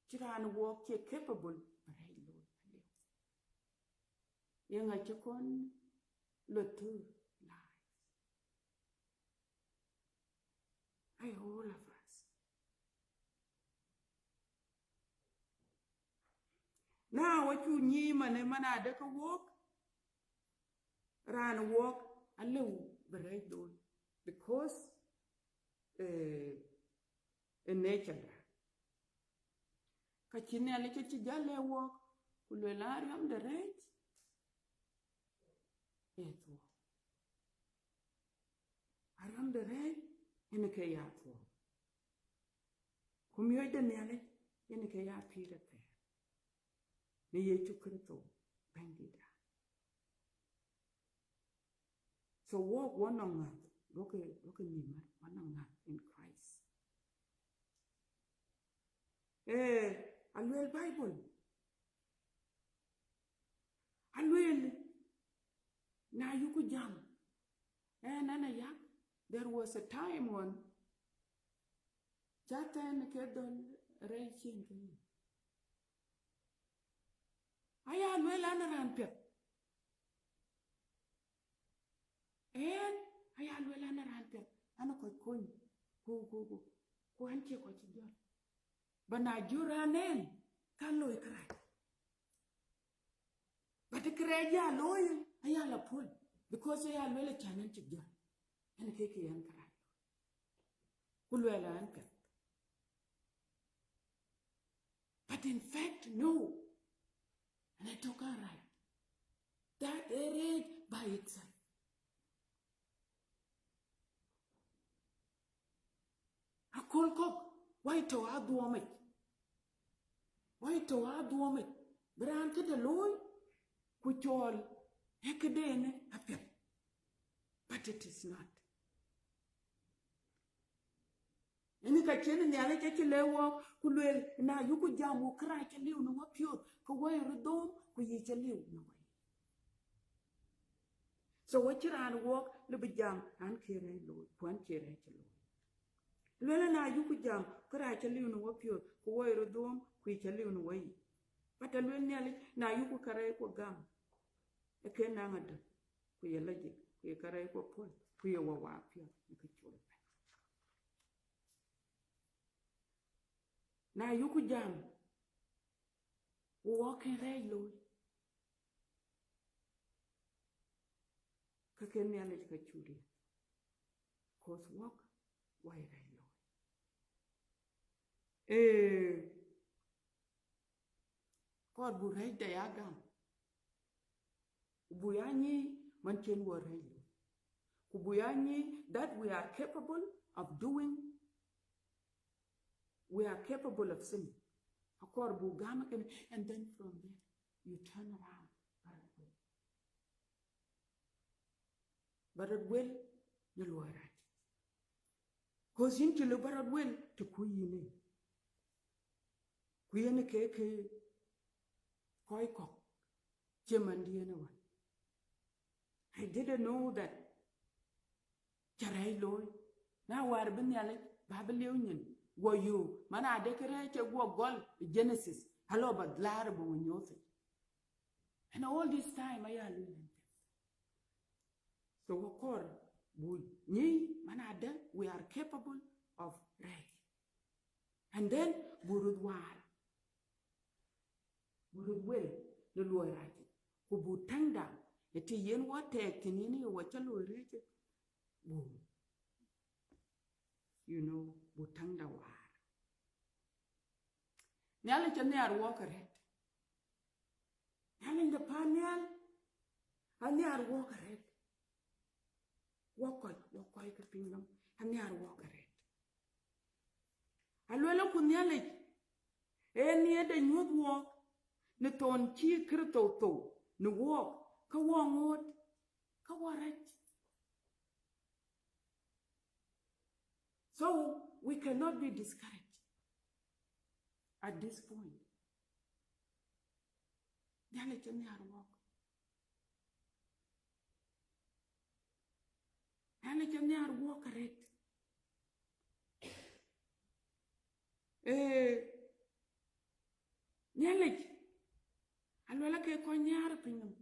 Cï raan wɔɔk cie capable bï rɛɛc looi. Yeŋa cï kɔn lɔ thur lies. Ai, all of us. Na wɔ cu nyic man ë man adë ke wɔɔk, raan wɔɔk alëu bï rɛɛc looi, because, eh, ë nature da. Ka cï Nhialic cï jäl lɛ̈k wɔɔk, ku luel an, ariɔm de rɛɛc ë thuɔɔu. Ariɔm de rɛɛc yen ke ya thuɔɔu. Ku miɔ̈c de Nhialic yen ke ya pïïr athɛɛr. Në Yecu Kërtho Bɛ̈nydïtda. So wɔk, wɔ nɔŋ ŋäth, duɔ̈kï, duɔ̈kï nhïïm mat, wɔ nɔŋ ŋäth in Christ. Eh, aluel Bible. Aluel, na yuku jam. Eh, nana yak, there was a time when Cä thɛɛn ke dhɔ̈l rɛɛc cieŋ ke yïn. Aya lueel an, raan piɛth. Ɛn aya lueel an, raan piɛth, an, kɔc kony, ku, ku, ku, ku an, cie kɔc cï jɔt. Ba na jur raan ɛn, ka loi kërac. But kërac ya looi, aya la puɔ̈l, because aya lueel acän an cï jɔt. Ɛn ke kë yɛn kërac. Ku luɛɛl an, piɛth. But in fact, no. And I talk all right. That ë rɛɛc by itself. Aköl kɔ̈k, wai tɔ̈ adhuɔ̈ɔ̈mic. Wai tɔ̈ adhuɔ̈ɔ̈mic. Bï raan këde looi, ku cɔɔl, ee këdenë apiɛth. But it is not. Ënë ka cïn Nhialic acï lɛ̈k wɔk, ku lueel, na yuku jam wok kërac cï liu në wapiɔ̈ɔ̈th, ke wɔ ë röt dhööm, ku yic cï liu në wɔ. So wɔ cï raan wɔk lë bï jam, an, kë rɛɛc looi, ku an, kë rɛɛc cï looi. Lueel, na yuku jam, kërac cï liu në wapiɔ̈ɔ̈th, ku wɔ ë röt dhööm, ku yic cï liu në wɔ yic. But alueel Nhialic, na yuku kärɛc ku gam, ë ke naŋ adöt, ku ye logic, ku ye kärɛc ku puɔ̈l, ku ye wɔ wapiɔ̈ɔ̈th në kë col ëbɛ̈n. Na yuku jam, Ku wɔk kën rɛɛc looi, ke kën Nhialic ka cuk riɛl, cause wɔk wɔ ye rɛɛc looi. Ee, kɔɔr buk rɛɛcda ya gam, ku buk ya nyic man cïn wɔ rɛɛc looi, ku buk ya nyic that we are capable of doing, we are capable of sinning. Akɔɔr buk gam kënë, and then from there you turn around, ba rɔt guel, ba rɔt guel në luɔi rac. Cause yïn cï lëu ba rɔt guel të kuc yïn ë, ku yen ke ke kɔc kɔ̈k cï mandiɛ̈n ë wën. I didn't know that ca rɛɛc looi. Na wäär bï Nhialic ba bï liu nyin, guɔ yök, man adë kë rɛɛc cï guɔ gɔl ë Genesis, alɔ ba laar bï wɔ nyuɔɔth. And all this time aya lueel ɛn. So wɔ kɔɔr buk nyic man adë we are capable of rɛɛc. And then buk röt waar, buk röt guel në luɔi rac, ku buk täŋda ë të yen wɔ tɛɛk thïn, yen ye wɔ ca looi rɛɛc, buk, you know, buk täŋda waar. Nhialic anhiar wɔk arëët. Nhialic de pan nhial anhiar wɔk arëët. Wɔ kɔc, wɔ kɔc ke pinynɔm, anhiar wɔk arëët. Alueel ku Nhialic ee nhiërde nyuɔ̈th wɔk në thon cï Kërtho thou në wɔk, ke wɔ ŋoot, ke wɔ rɛc. So we cannot be discouraged at this point. Nhialic anhiar wɔk. Nhialic anhiar wɔk arëët. Ee, Nhialic alueel ke kɔc nhiaar pinynɔm.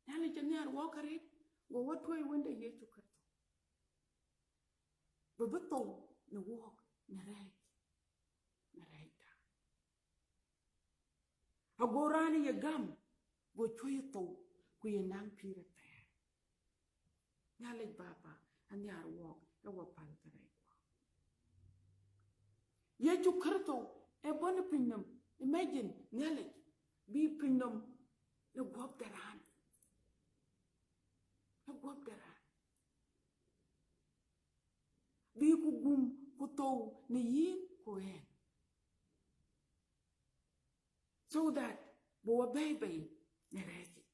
Nhialic anhiar wɔk arëët, go wɔ tuɔ̈c Wënde Yecu Kërtho, bï bï thou në wɔk, në rɛɛc, në rɛɛcda. Ago raan ye gam, go cuɔ̈c thou, ku ye naŋ pïïr athɛɛr. Nhialic Baba, anhiar wɔk, ë wɔ päl kärɛc wɔk. Yecu Kërtho ë bɔ̈ në pinynɔm. Imagine, Nhialic bï pinynɔm në guɔ̈p de raan, në guɔ̈p de raan, bï ku gum ku thou në yïn ku ɣɛn, so that bï wɔ bɛ̈ɛ̈i bei në rɛɛc yic.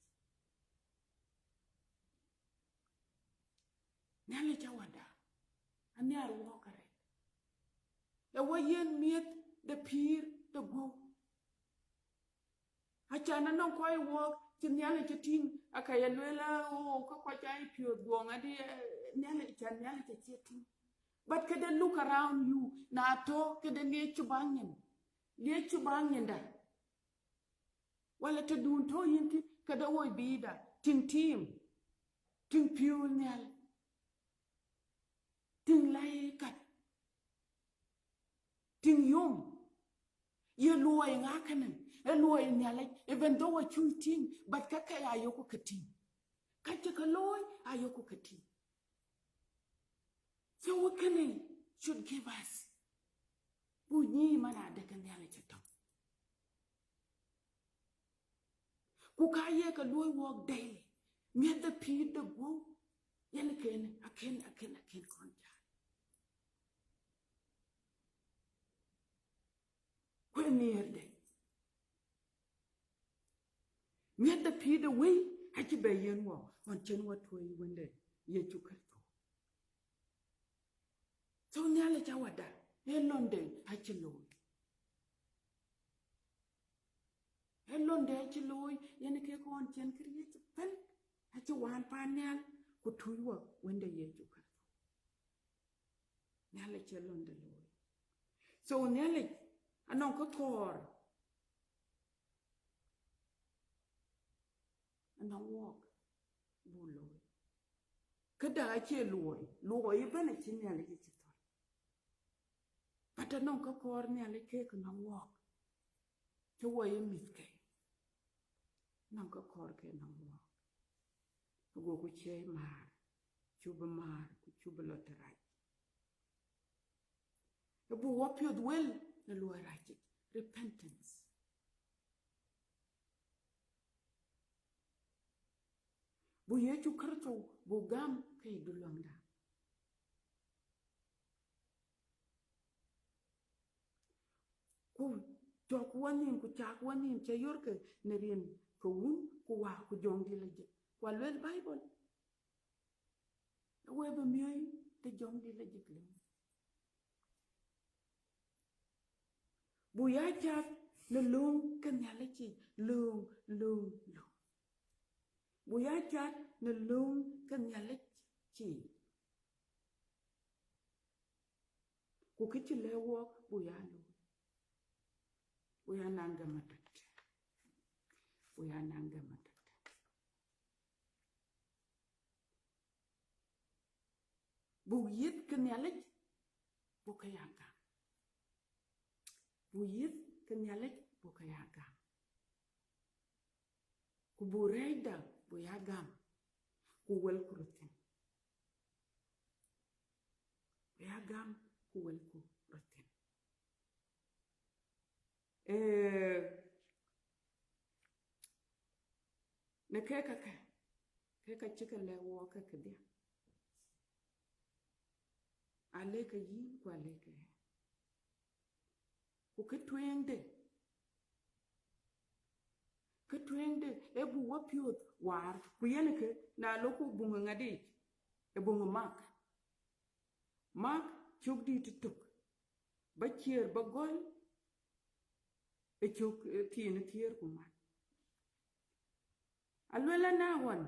Nhialic Wäda, anhiar wɔk arëët, ë wɔ yiën miëth de pïïr de guɔ̈u. Acan anɔŋ kɔc wɔk cï Nhialic cï tïŋ, aka ye lueel, oo, ke kɔc aa piɔ̈ɔ̈th guɔ̈ŋ adï, eh, Nhialic, acan Nhialic acie tïŋ. But këde look around you, na tɔ̈ këde liec cï bäk nyin, liec cï bäk nyinda, wala tëdun tɔ̈ yïn thïn, këde woi bïïda, tïŋ tim, tïŋ piööl nhial, tïŋ läi kat, tïŋ yom. Ye luɔi ŋa kënë? Ë luɔi Nhialic, even though acuk tïŋ, but ka ke ayoku ke tïŋ. Ka cï ke looi ayoku ke tïŋ. So kënë should give us, buk nyic man adë ke Nhialic atɔ̈. Ku ka ye ke luɔ̈i wɔk daily, miëth de pïïr de guɔ̈u, yen kënë akën, akën, akën kɔn jäl. Ku ë nhiërde, miëth de pïïr de wëi acï bɛ yiën wɔ, ɣɔn cïn wɔ tuɔ̈c Wënde Yecu Kërtho. So Nhialic Wäda, ë lɔnde acï looi. Ë lɔnde acï looi, yen ke kɔn cïn kërieec ëbɛ̈n, acï wään pan nhial, ku tuɔ̈c wɔ Wënde Yecu Kërtho. Nhialic ë lɔnde looi. So Nhialic anɔŋ kë kɔɔr, anɔŋ wɔk buk looi. Këda acie luɔi, luɔi ëbɛ̈n acï Nhialic cï thɔ̈l. But anɔŋ kë kɔɔr Nhialic keek anɔŋ wɔk, cï wɔ ye mïthke. nɔŋ kë kɔɔr ke nɔŋ wɔɔk. Agoku ciɛɛi määr, cuk bï määr, ku cuk bï lɔ të rac. Ë buk wɔ piɔ̈th wël në luɔi rac yic, repentance. Buk Yecu Kërtho buk gam ke yï duluäŋda. Ku cɔk wɔ nhïïm, ku cak wɔ nhïïm, cä yörkë në rin ke Wun, ku Wä, ku Jɔŋdït Lajik. Ku aluel Baibol, ë we bï miɔ̈i të Jɔŋdït Lajik lëu. Buk ya cath në lööŋ ke Nhialic yic, lööŋ, lööŋ, lööŋ. Buk ya cath në lööŋ ke Nhialic yic. Ku kë cï lɛ̈k wɔɔk, buk ya looi. Buk ya naŋ gam atɔ̈. Buk ya naŋ gam atɔ̈. Buk yith ke Nhialic, buk ke ya gam. Buk yith ke Nhialic, buk ke ya gam. Ku buk rɛɛcda, buk ya gam, ku wëlku röt thïn. Buk ya gam, ku wëlku röt thïn. Ee, në kek käkë, kek ka cï ke lɛ̈k wɔɔk ke kedhie. Alëkë yïn, ku alëkë ɣɛn. Ku kë tueŋde, kë tueŋde, ë buk wɔ piɔ̈th waar, ku yen kë, na lɔku buŋ ŋadic, ë buŋ Mak. Mak cök dït tök, ba ciëër ba gɔl, ë cök, ë thiin thiëër ku ŋuan. Aluel ë na ɣɔn,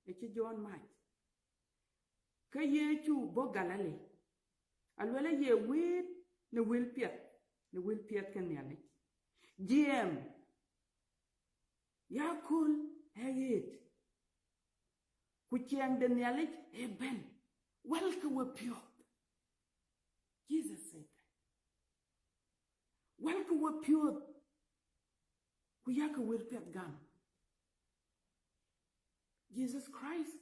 ë cï Jɔn mac, ke Yecu bɔ̈ Galili. Aluel ë ye wëët në wël piɛth, në wël piɛth ke Nhialic. Jiɛɛm, ya kööl ë ɣet, ku ciɛɛŋ de Nhialic ë bɛ̈n, wɛlkë we piɔ̈th. Jesus said that. Wɛlkë we piɔ̈th, ku yakë wël piɛth gam. Jesus Christ,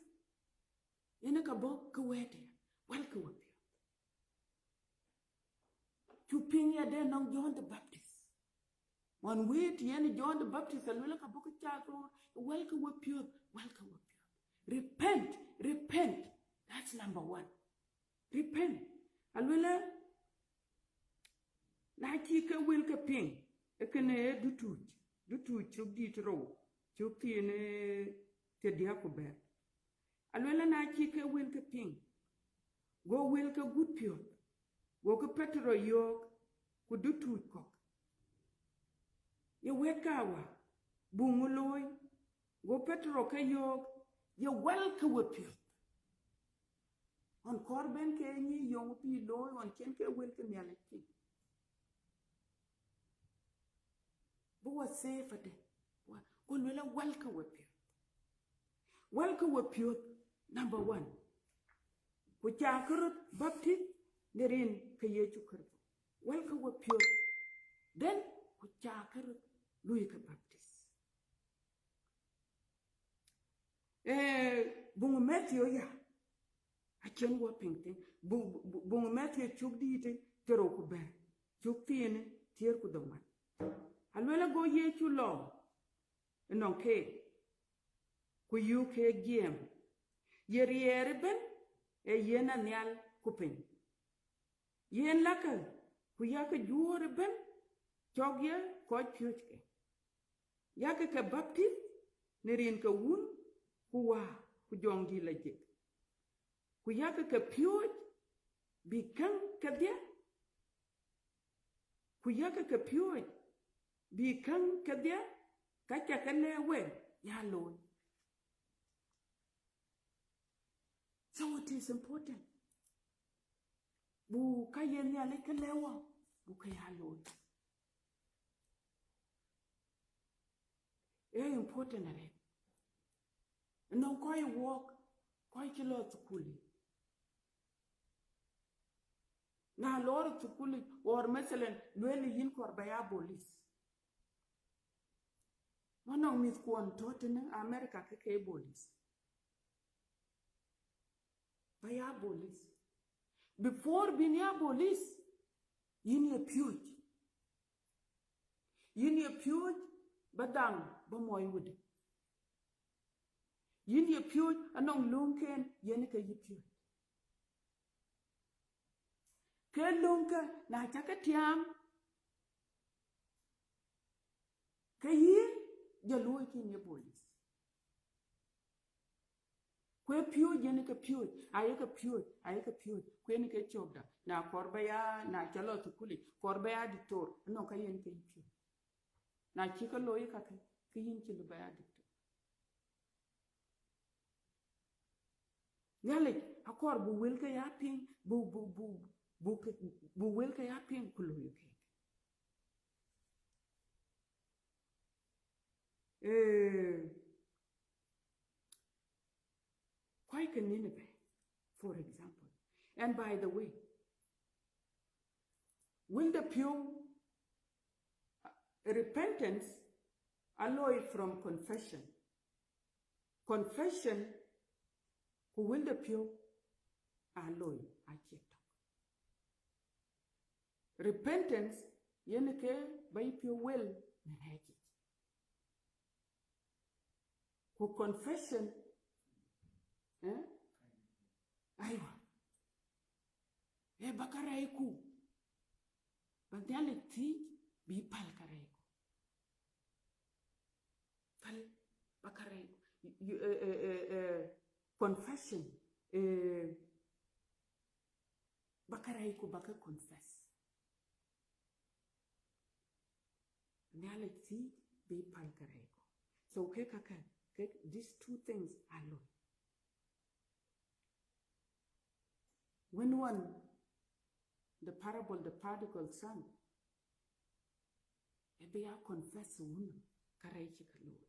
yen ë ka bɔ̈ ke wɛ̈ɛ̈t aya, wɛlkë we piɔ̈th. Cu piŋ ya dɛ nɔŋ John the Baptist. Ɣɔn wëët yen John the Baptist, aluel ka bɔ̈ ke cak roor, wɛlkë we piɔ̈th, wɛlkë we piɔ̈th. Repent, repent. That's number one. Repent. Aluel, na cï ke wël ke piŋ, ë kënë ë Dutuuc, Dutuuc cök dït rou, cök thiin, eh, thiërdiäk ku bɛ̈t. Aluel, na cï ke wël ke piŋ, go wël ke gut piɔ̈th, gokï Petero yöök, ku Dutuuc kɔ̈k, ye wɛ̈t ka wä, buk ŋö looi? Go Petero ke yöök, ye wɛlkë we piɔ̈th. Ɣɔn kɔɔr bɛ̈n ke nyic yöŋ pïïr looi, ɣɔn cïn ke wël ke Nhialic piŋ. Bï wɔ safe adë. Wä, ku luel ë wɛlkë we piɔ̈th. Wɛlkë we piɔ̈th, number one. Ku cakë röt baptith në rin ke Yecu Kërtho. Wɛlkë we piɔ̈th. Then, ku cakë röt luɔikë baptith. Eh, buŋ Matthew ya, acïn wɔ piŋ thïn. Bu-, bu-, buŋ Matthew cök dït thiërrou ku bɛ̈t, cök thiin thiëër ku dhoŋuan. Aluel, go Yecu lɔ ënɔŋ keek, ku yöök keek jiɛɛm, ye riɛɛr ëbɛ̈n ë yen anhial ku piny. Yen lakë, ku yakë juöör ëbɛ̈n, cɔk ye kɔc piööcke. Yakë ke baptith në rin ke Wun, ku Wä, ku Jɔŋdït Lajik. Ku yakë ke piööc bï käŋ kedhie, ku yakë ke piööc bï käŋ kedhie, ka ca ke lɛ̈k we ya looi. So it is important. Buk ka ye Nhialic ke lɛ̈k wɔ, buk ke ya looi. Ee important arëët. Nɔŋ kɔc wɔɔk, kɔc cï lɔ thukul yic. Na lɔɔr thukul yic, or mathalan, lueel yïn kɔɔr ba ya police. Anɔŋ mïthkuɔn tɔ̈ tënë America ke ke police. Ba ya police. Before bïn ya police, yïn ye piööc. Yïn ye piööc ba dhaŋ ba muɔi wudë. Yïn ye piööc anɔŋ lööŋken yen ke yï piööc. Ke lööŋkë na ca ke tiaam, ke yïn jɔ luɔ̈i kïn ye police. Ku ë piööc yen ke piööc, aye ke piööc, aye ke piööc, ku yen ke cökda. Na kɔɔr ba ya, na ca lɔ thukul yic, kɔɔr ba ya diktor, anɔŋ ka yen ke yï piööc. Na cï ke looi kakë, ke yïn cï lëu ba ya diktor. Nhialic akɔɔr buk wëlke ya piŋ, buk, buk, buk, buk, buk wëlke ya piŋ ku looi keek. Eh, kɔc ke Nineveh, for example. And by the way, wël de piɔ̈u, uh, repentance aa looi from confession. Confession ku wël de piɔ̈u aa looi acie tök. Repentance yen ke ba yï piɔ̈u wel në rɛɛc yic. Ku confession, eh? Aiwa. Ee ba karɛcku, ba Nhialic thiëc bï päl karɛcku. Päl ba karɛcku. You, eh, eh, eh, eh, confession, eh, ba karɛcku ba ke confess. Nhialic thiëc bï päl karɛcku. So ke kakë, ke these two things aa looi. Wën wën, the parable, the prodigal son, ë bï ya confess wun karɛc cï ke looi.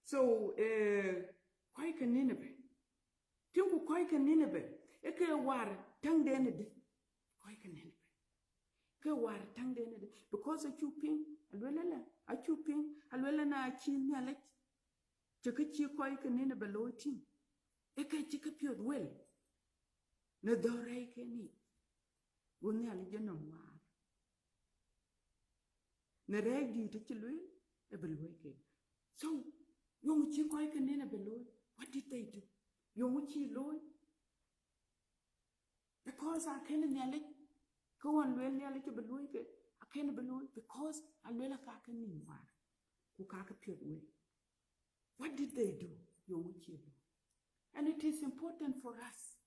So, eh, kɔc ke Nineveh, tïŋku kɔc ke Nineveh, ë ke war täŋden ëdë, kɔc ke Nineveh, ke war täŋden ëdë, because acuk piŋ, aluel ëlë, acuk piŋ, aluel ëna cï Nhialic cï kë cï kɔc ke Nineveh looi tïŋ, ë ke cï ke piɔ̈th wel në dhɔ̈r rɛɛcken yic, go Nhialic jɔ nɔm waar. Në rɛɛc dïït cï lueel, ë bï luɔ̈i keek. So, yöŋ cï kɔc ke Nineveh looi, what did they do? Yöŋ cï looi? Because akënë Nhialic, kë ɣɔn lueel Nhialic ë bï luɔ̈i keek, akënë bï looi, because aluel aka ke nïïm waar, ku ka ke piɔ̈th wel. What did they do? Yöŋ cï looi. And it is important for us.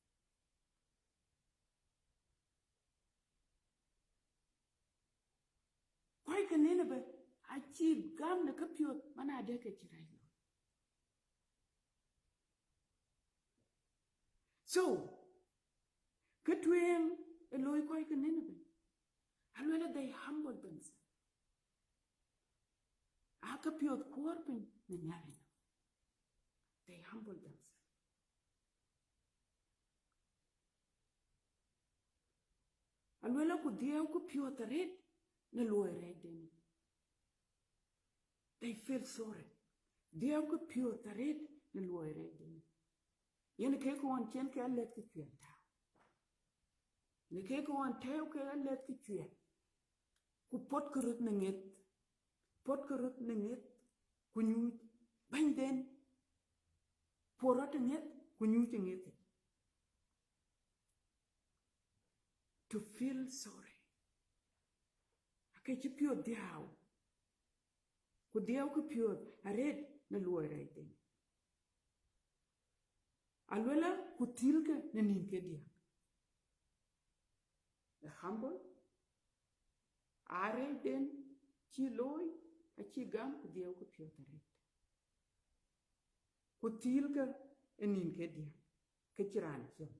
Kɔc ke Nineveh acï gam në kepiɔ̈th man adë ke cï rɛc looi. So, kë tueŋ ë looi kɔc ke Nineveh, aluel, they humble themselves. Aa ke piɔ̈th kuɔɔr piny në Nhialic nɔm. They humble themselves. Aluel, ku dhiɛɛu ke piɔ̈th arëët në luɔi rɛɛcden. They feel sorry. Dhiɛɛu ke piɔ̈th arëët në luɔi rɛɛcden. Yen kek ɣɔn cïn ke alɛ̈th ke cuɛt tääu. Në kek ɣɔn tɛ̈ɛ̈u ke alɛ̈th ke cuɛt, ku pɔ̈tkë röt në ŋeth, pɔ̈tkë röt në ŋeth, ku nyuuc bɛ̈nyden, pɔ̈t rɔt ë ŋeth, ku nyuuc ë ŋeth yic. To feel sorry. Ake cï piɔ̈th dhiau, ku dhiau ke piɔ̈th arëët në luɔi rɛɛcden. Aluelë, ku thilkë në nïn ke diäk. Ë humble, aa rɛɛcden cï looi, acï gam, ku dhiau ke piɔ̈th arëët. Ku thilkë ë nïn ke diäk, ke cï raan ciɛm.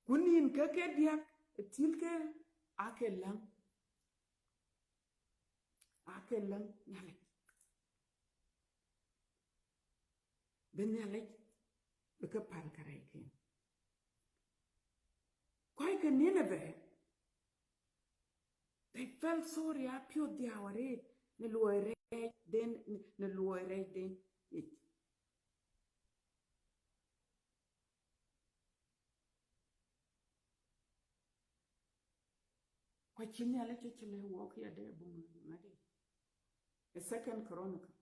Ku nïn ke ke diäk, ë thilkë aake läŋ, aake läŋ Nhialic. Bï Nhialic bï ke päl karɛcken. Kɔc ke Nineveh, they felt sorry, apiɔ̈th dhiau arëët në luɔi rɛɛcden, në luɔi rɛɛcden yic. Ku acï Nhialic acï lɛ̈k wɔk yadɛ̈ buŋ ŋadï, a Second Chronicle.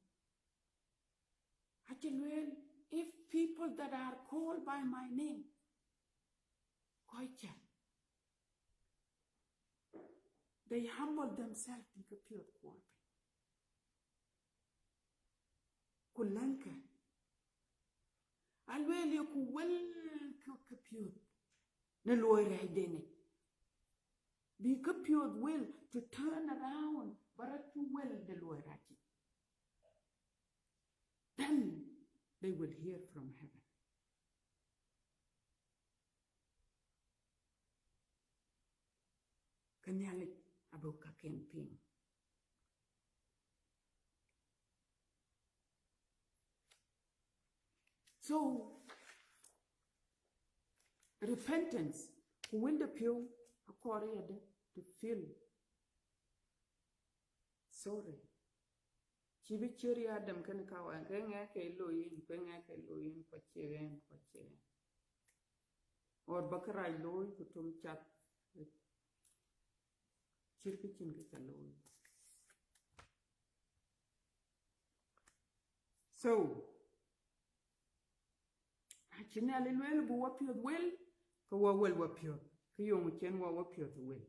Acï lueel, if people that are called by my name, kɔc cä, they humble themselves, bï ke piɔ̈ɔ̈th kuɔɔr piny, ku lɛ̈ŋkë, alueel ye ku wël ke, ke piɔ̈ɔ̈th në luɔi rɛɛcden yic. Bï ke piɔ̈ɔ̈th wël, to turn around, ba rɔt cuk wël de luɔi rac yic. Then they will hear from heaven. Ke Nhialic abï käkken piŋ. So, repentance, ku wël de piɔ̈u akɔɔr yadɛ̈ to feel sorry. Cï bï ciɛ̈t ya dem kënë ka wɛ̈n, ke ŋɛk ke looi yïn, ke ŋɛk ke looi yïn, ku acie ɣɛn, ku acie ɣɛn. Or ba kërac looi ku tom cath, cït kë cïn kë ca looi. So, acï Nhialic lueel bï wapiɔ̈ɔ̈th wël, ke wa wël wapiɔ̈ɔ̈th, ke yeŋö cïn wa wapiɔ̈ɔ̈th wël?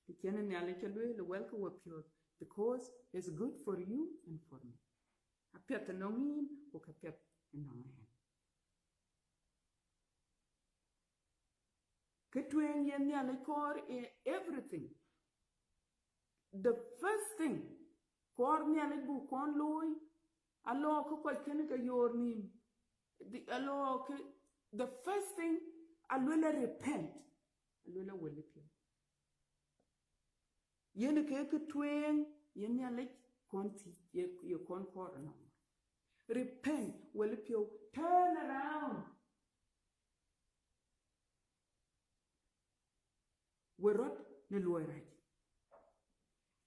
Të cïn Nhialic ca lueel wɛlkë wapiɔ̈ɔ̈th, because it's good for you and for me. Apiɛth ënɔŋ yïn, ku ka piɛth ënɔŋ ɣɛn. Kë tueŋ ye Nhialic kɔɔr ë everything. The first thing kɔɔr Nhialic buk kɔn looi, alɔ kë kɔc kënë ke yoor nhïïm. The, alɔ kë, the first thing, aluel a repent, aluel a wël piɔ̈u. Yen ke kë tueŋ ye Nhialic kɔn thï, ye, ye kɔn kɔɔr ënɔŋ. Repent, wël piɔ̈u, turn around. We rɔt në luɔi rac.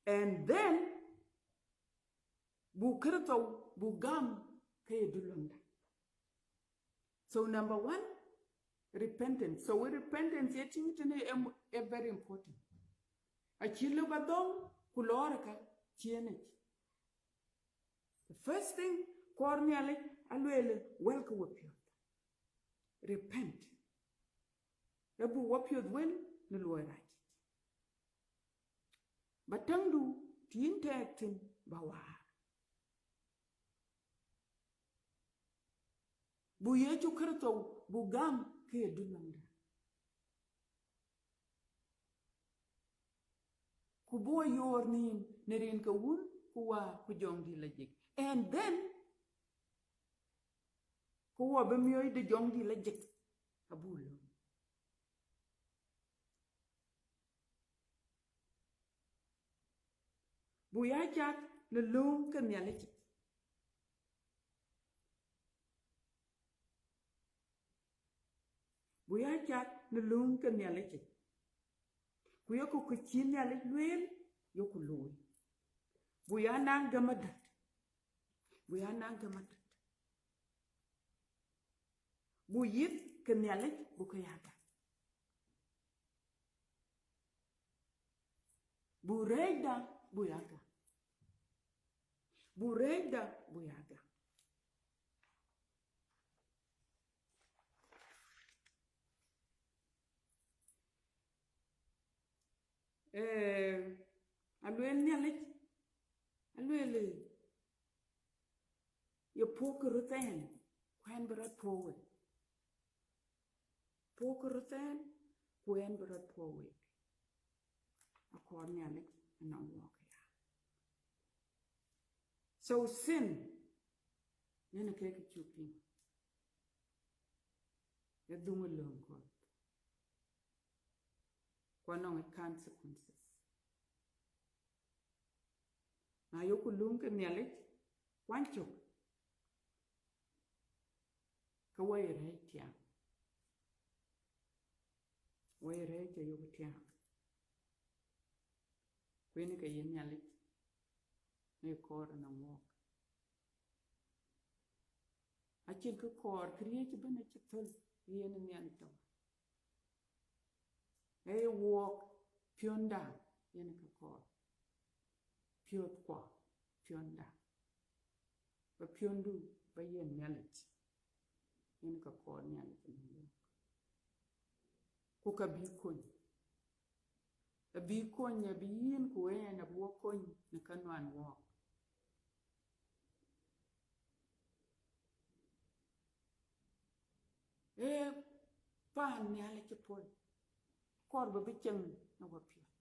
And then, buk Kërtho, buk gam ke ye duluäŋda. So number one, repentance. So we repentance ye tïŋ tënë em, e very important. Acï lëu ba dhɔ̈ŋ ku lɔɔr ë ka ciëënic. The first thing, kɔɔr Nhialic alueel wɛlkë wapiɔ̈ɔ̈th. Repent. Ë buk wapiɔ̈ɔ̈th wël në luɔi rac. Ba täŋdu të yïn tɛɛk thïn ba waar. Buk Yecu Kërtho, buk gam ke ye duluäŋda. Ku buk yoor nhïïm në rin ke Wun ku Wä ku Jɔŋdït Lajik. And then, ku wɔ bï miɔ̈c de Jɔŋdït Lajik abuk lööm. Buk ya cath në lööŋ ke Nhialic yic. Buk ya cath në lööŋ ke Nhialic yic. Ku yeku kë cï Nhialic lueel, yeku looi. Buk ya naŋ gäm adöt. Buk ya naŋ gäm adöt. Buk yith ke Nhialic, buk ke ya gam. Buk rɛɛcda, buk ya gam. Buk rɛɛcda, buk ya gam. Eh, alueel Nhialic, alueel, ye puɔ̈k röt ɛn, ku ɛn bï rɔt puɔ̈k wek. Puɔ̈k röt ɛn, ku ɛn bï rɔt puɔ̈k wek. Akɔɔr Nhialic ënɔŋ wɔk ya. So sin, nën ke kë cuk piŋ, ë dhuŋ ë lööŋ Kuɔth. Ku anɔŋ ë consequences. Na yeku lööŋ ke Nhialic kuany cök, ke wɔ ye rɛɛc tiam. Wei rɛ̈ɛ̈c ayök tiaam, ku yen ke ye Nhialic në kɔɔr ënɔŋ wɔɔk. Acïn kë kɔɔr, këriëëc ëbɛ̈n acï thöl yen Nhialic tɔ̈. Ee wɔɔk piɔ̈nda yen ke kɔɔr, piɔ̈thkua piɔ̈nda, ba piɔ̈ndu ba yen Nhialic, yen ke kɔɔr Nhialic ënɔŋ wɔɔk. Ku ka bï kony, abï kony, abï yïn ku ɣɛn abï wɔ kony në ka nuan wɔɔk. Ee paan Nhialic ë puɔ̈l, kɔɔr bï bï ceŋ në wäpiɔ̈ɔ̈th.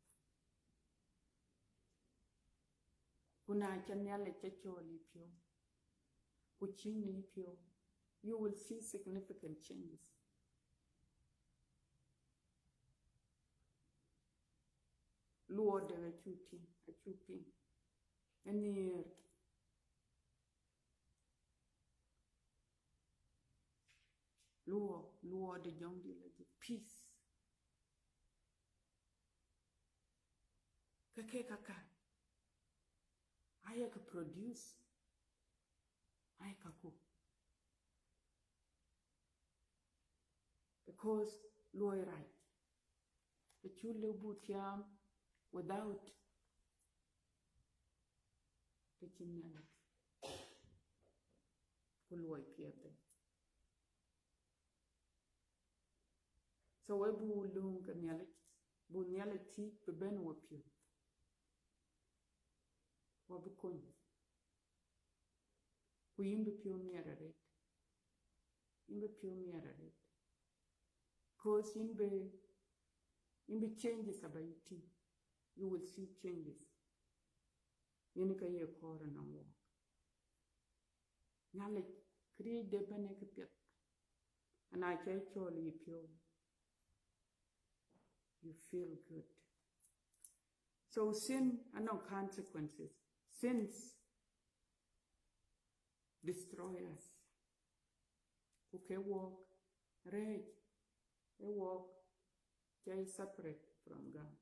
Ku na ca Nhialic ca cɔɔl yïpiɔ̈u, ku cïn në yïpiɔ̈u, you will see significant changes. Luɔɔde acuk tïŋ, acuk piŋ, ë nhiëër. Luɔɔk, luɔɔde jɔŋdït la jik, peace. Ke ke kaka ayek produce, ayek kaku, because luɔi rac acuk lëu buk tiaam without të cïn Nhialic, ku luɔi piɛth de. So we buk lööŋ ke Nhialic, buk Nhialic thiëc bï bɛ̈n wäpiɔ̈ɔ̈th, wɔ bï kony. Ku yïn bï piɔ̈u miɛt arëët, yïn bï piɔ̈u miɛt arëët, cause yïn bï, yïn bï changes aba yï tïŋ, you will see changes. Yen ka ye kɔɔr ënɔŋ wɔɔk. Nhialic, këriëëcde ëbɛ̈n ë këpiɛth, ana ca cɔɔl yïpiɔ̈u, you feel good. So sin anɔŋ consequences. Sins destroy us. Ku ke wɔɔk rɛ̈ɛ̈c, ee wɔɔk ca separate from God.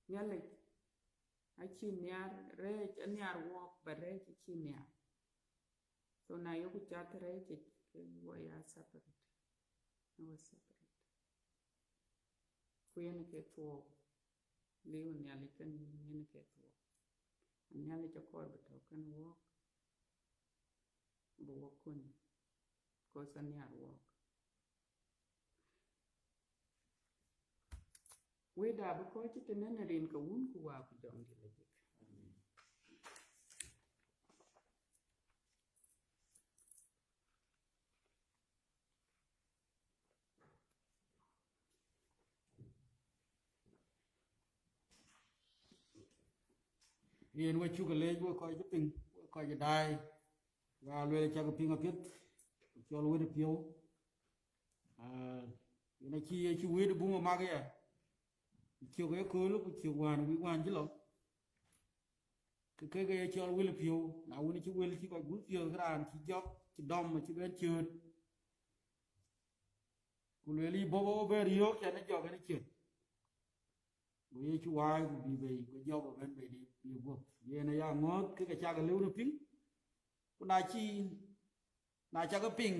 Nhialic acï nhiaar rɛ̈ɛ̈c, anhiaar wɔɔk, but rɛ̈ɛ̈c acï nhiaar. So na yeku cath rɛ̈ɛ̈c yic, ke wɔ ya separate. Wɔ separate. Ku yen ke thuɔɔu. Liu Nhialic kenë yïn, yen ke thuɔɔu. Nhialic akɔɔr bï tɔ̈ kenë wɔɔk, bï wɔɔk kony, cause anhiaar wɔɔk. Wëda bï kɔc cï tënë në rin ke Wun ku Wä ku Jɔŋdït la jik. Yen we cuk leec, we kɔc cï piŋ, we kɔc cï daai, ya lueel cak piŋ apiɛth, cɔl wët piɔ̈u. Ah, yen acï Yecu wët buŋ ë mak ya, cök ë kööl ku cök wään wïc wään cï lɔ. Ke kek ye cɔl wël piɔ̈u, na wën cï wël cï kɔc gup piɔ̈ɔ̈th, ke raan cï jɔk, cï dɔm, cï bɛ̈n cööt. Ku lueel yï bɔ̈ bɔ̈ bɛ̈n riɔ̈ɔ̈k, cän ë jɔk ɛn ciët. Go Yecu waai ku bï bei, go jɔk bɛ̈n bei, bï guɔ̈p. Yen aya ŋɔ̈ɔ̈th ke ke cak lëu në piŋ. Ku na cï, na cak piŋ,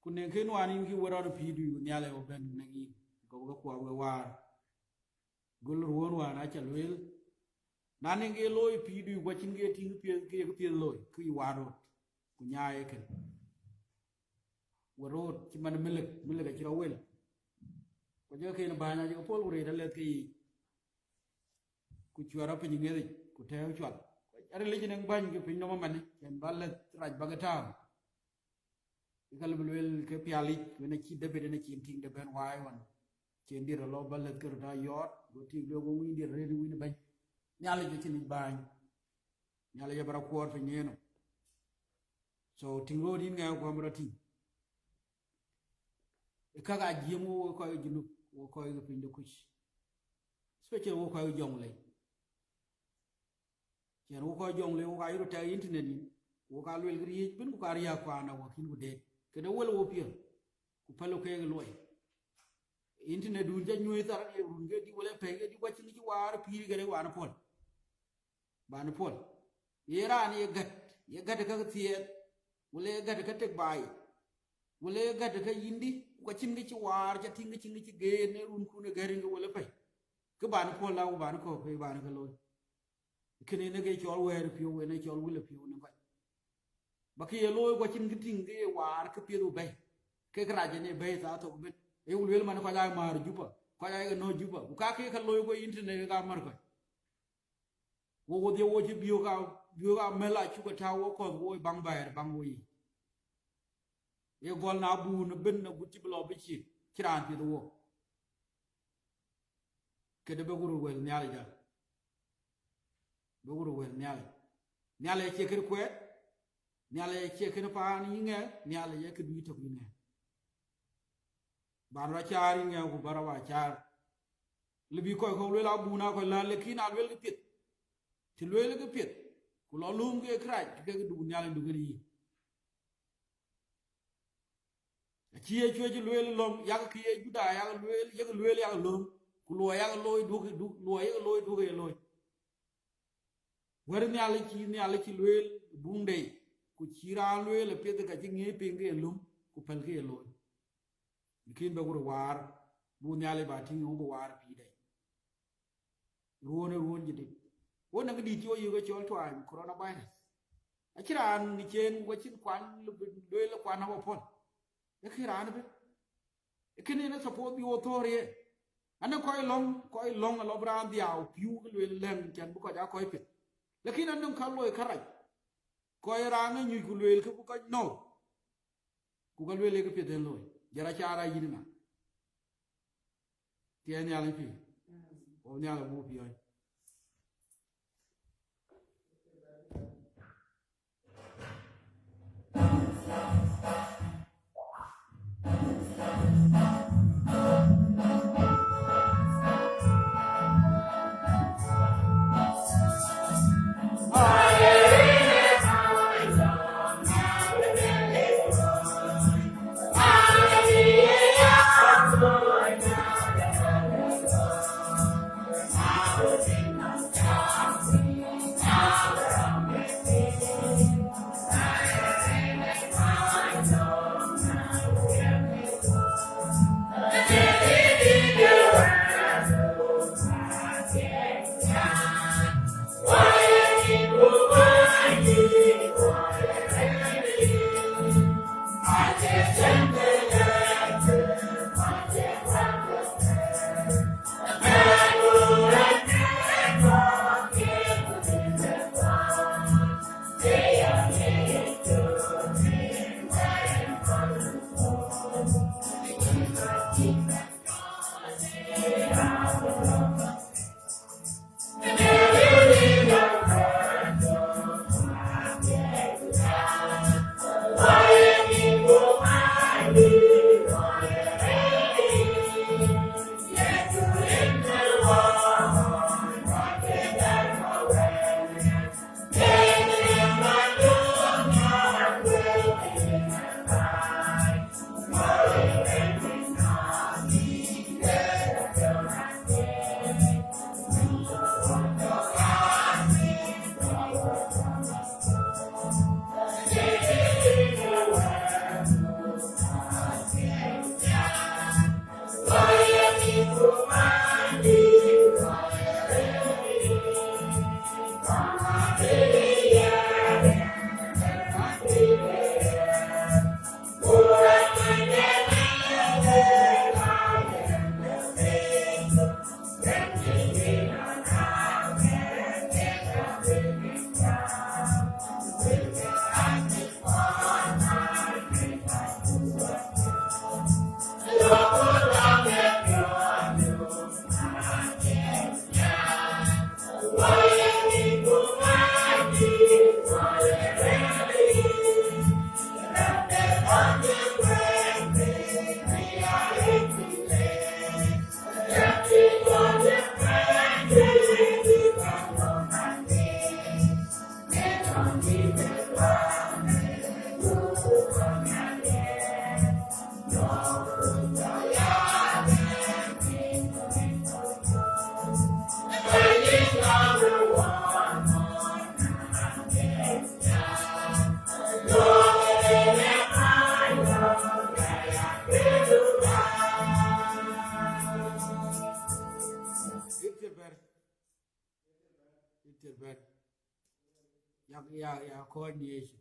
ku nɛŋ kë nuan yïn kï wë rɔt pïïrdu, ku Nhialic bï bɛ̈n nɛŋ yïn, go ke kuɔɔr we waar. Gol ruɔ̈ɔ̈n wään aca lueel, na nɛŋ ke looi pïïrdu, ku acïn ke tïŋ piɛth, ke ye këpiɛth looi, ke yï waar röt, ku nyaai ëkën. We röt cï man milek, milek acï rɔt wel. Ku jɔ kën bäny acï ke puɔl ku rëët alɛth ke yiic. Ku cuɛt rɔt piny ŋiɛthic, ku tɛ̈ɛ̈u cual. Aril yic nɛŋ bäny ke piny nɔm ëmɛnë, cɛn ba lɛth rac ba ke tääu. Ke ka lëu bï lueel ke pial yic, wën acï David en acïn tïŋ de bɛ̈n waai ɣɔn. Cïn diɛt alɔ ba lɛth ke röt aa yɔɔt, go tik lueel, go wïn diɛt rëët wïn bɛ̈ny. Nhialic acïn yic bäny. Nhialic abï rɔt kuɔɔr piny yen. So tïŋ röt yïn ŋɛk, ku amï rɔt tïŋ. Ë käk aa jiëm wo, wo kɔc ke Junub, wo kɔc ke piny de Kuc. Especially wo kɔc ke Jɔŋlei. Cɛn wo kɔc Jɔŋlei, wo ka yï röt tɛk internet yïn, wo ka luel këriëëc bën, ku ka riääk paan awäkïn ku deet. Këde wël wo piɛth. ku päl keek luɔi. Internet dun ca nyuɔ̈th thar ye run ke di wala pɛ̈i ke di, ku acïn kë cï waar pïïr kede wään puɔl. Bän puɔl. Ye raan ye gät, ye gät ke thiɛɛth, wala ye gät ke tek baai, wala ye gät ke yïndï, ku ka cïn kë cï waar, ca tïŋ ke cïn kë cï geer në runkun ë gɛ̈t rin ke wala pɛ̈i. Kë bän puɔl la, ku bän kɔ̈k, kë bän ke looi. Kënë yen ë ke cɔl wɛ̈ɛ̈r piɔ̈u, yen ë cɔl wël piɔ̈u në kɔc. Ba kë ye looi, ku acïn kë tïŋ kë ye waar kë piɛth bɛ̈i. Kek rac yen ë bɛ̈i thaa thok ëbën. Ayeku lueel man kɔc aa määr Juba, kɔc aa ke nɔ̈k Juba. Ku ka kek ka looi, ku internet ka mär kɔc. Wo wo dhië wo cï biök a, biök a mɛ̈l acuk a tääu wo kɔ̈th wo baŋ bɛ̈ɛ̈r baŋ wo yic. Ye gɔl na buun ëbën agut cï bï lɔ bï cïk, cï raan piɛth wo. Këde bï ku röt wël Nhialic jal. Bï ku röt wël Nhialic. Nhialic acie kën kuɛɛt, Nhialic acie kën paan yï ŋɛk, Nhialic ee kë dui tök yï ŋɛk. Bän rɔt caar yï ŋɛk ku bä rɔt ba caar. Lëbï kɔc kɔ̈k lueel abun aa kɔc lääl, lakin aa lueel kë piɛth. Cï lueel kë piɛth, ku lɔ lööm ke kërac, ke kë duk Nhialic duk kën yï. Acï Yecu acï lueel lɔ̈ŋ, yak kë ye Judai yak lueel, yak lueel yak lööm, ku luɔi yak looi duk, duk, luɔi yak looi duk ye looi. Wɛ̈t Nhialic cï Nhialic cï lueel buŋ dei, ku cï raan lueel apiɛth ka cï ŋiëc piŋ ke ye löm, ku päl ke ye looi. Lakin bä ku röt waar, bu Nhialic ba tïŋ, wu bï waar pïïr dei. Ruɔ̈n ë ruɔ̈n jadid. Wo naŋ kë dït cï wo yök ë cɔl tuany coronavirus. Acïn raan ŋic en, ku acïn kuan lueel kuan awä puɔl. Ee kë raan ëbën. Ee kënë yen ë support bï wo thɔ̈ɔ̈r ye. Anë kɔc lɔ̈ŋ, kɔc lɔ̈ŋ alɔ bï raan dhiau pïu kë lueel lɛ̈ŋ cän bï kɔc aa kɔc piɛth. Lakin anɔŋ ka loi kärac. Kɔc raan ë nyuc ku lueel kë bï kɔc nɔ̈k. Ku ka lueel ye kë piɛth en looi. Jɔt acaar aa yïn ŋa? Tiɛɛl Nhialic pïïr. Wo Nhialic wo piɔ̈ɔ̈ny. Tïr bɛ̈n. Yak, ya, ya kɔc në Yecu.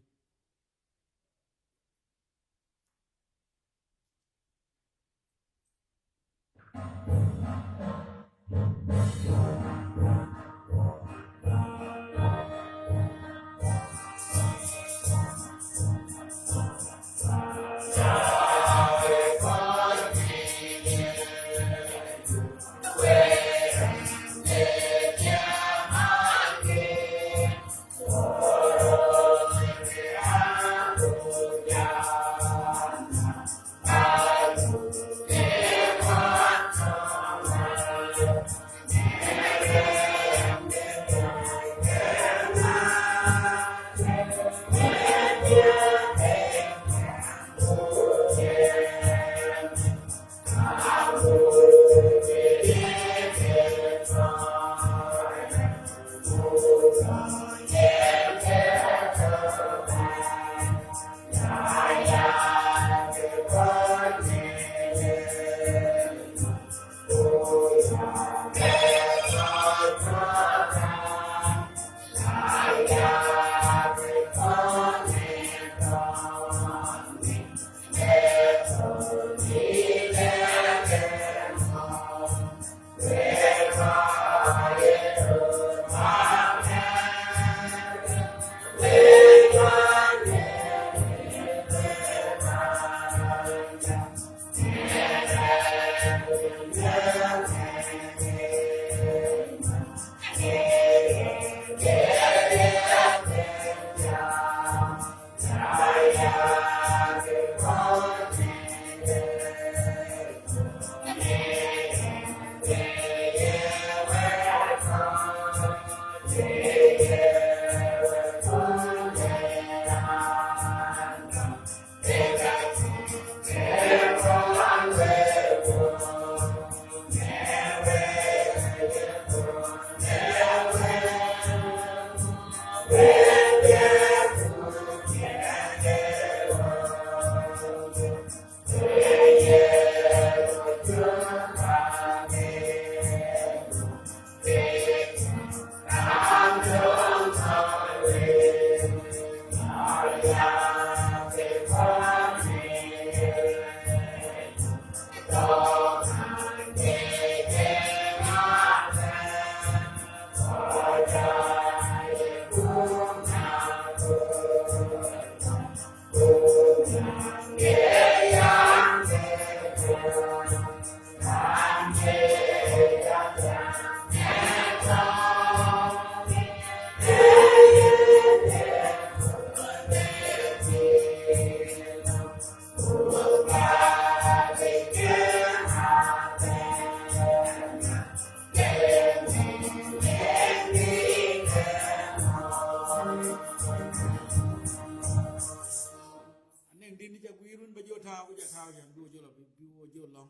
Anɛŋ dïn ca guiir wën ba jɔ tääu, ku jɔ tääu, jɔ bï wo jɔ lɔ, bï, bï wo jɔ lɔŋ,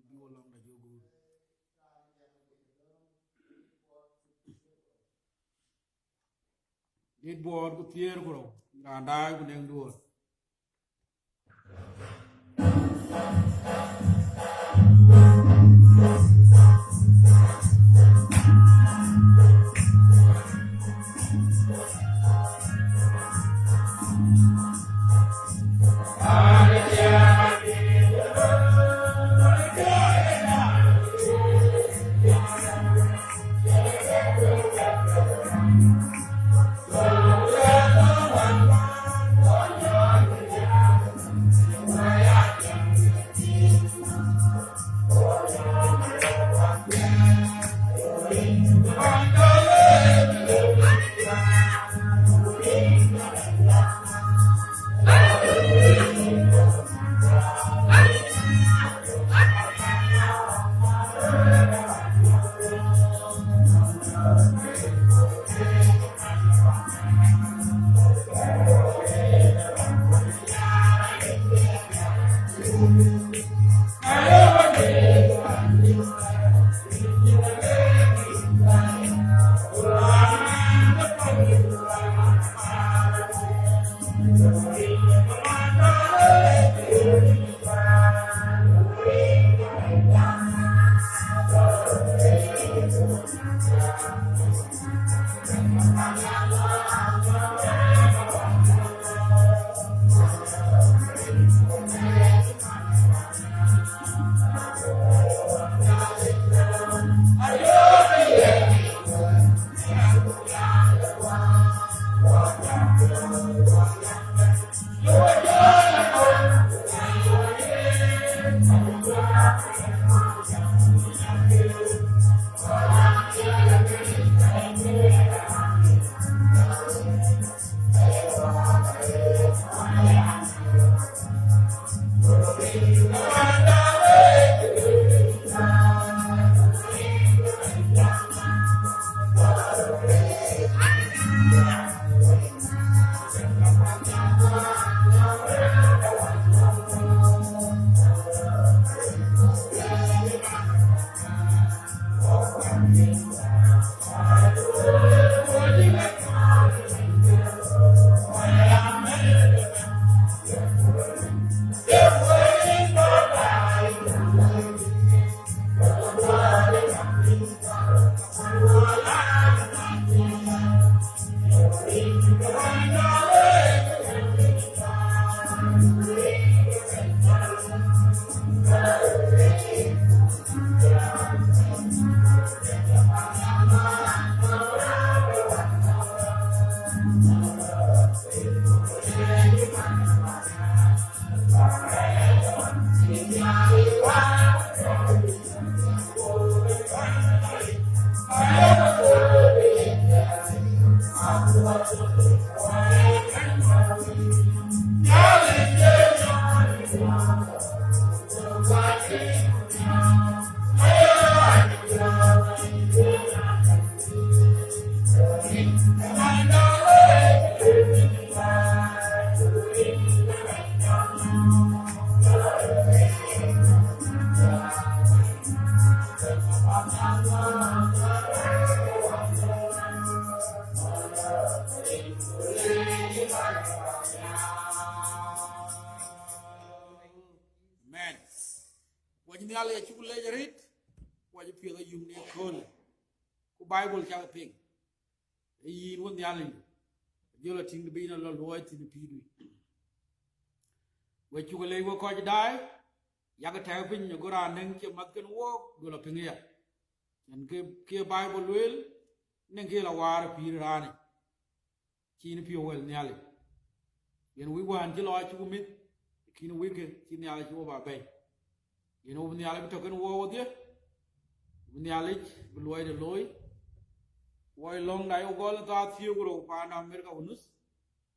bï wo lɔŋ da jɔ guur. Dit buɔɔt ku thiëër ku rou, raan daai ku nɛŋ duɔɔt. Amen. Wɔ cï Nhialic acuk lec arëët, wɔ cï piɛth ayum në köölë, ku Baibul cak piŋ. Ee yïn wɔ Nhialic, jɔl a tïŋ de bï yïn a lɔ luɔi thïn ë pïïrdu. Wɔ cuk lec wɔ kɔc daai, yak tɛ̈ɛ̈u piny, ago raan dɛ̈ŋ cï math kën wook, go lɔ piŋ aya. Yen ke, ke Baibul lueel, nɛ̈ŋ ke lɔ waar ë pïïr raanë. Cïn piɔ̈u wël Nhialic. Yen wïc wään cï lɔ acuk mïth, lakin wïckë cï Nhialic cï wo ba bɛ̈i. Yen wo bï Nhialic bï tɔ̈ kën wo wodhie, bï Nhialic bï luɔide looi. Woi lɔ̈ŋda ye gɔl thaa thiëër ku rou paan Amerika ku nuth,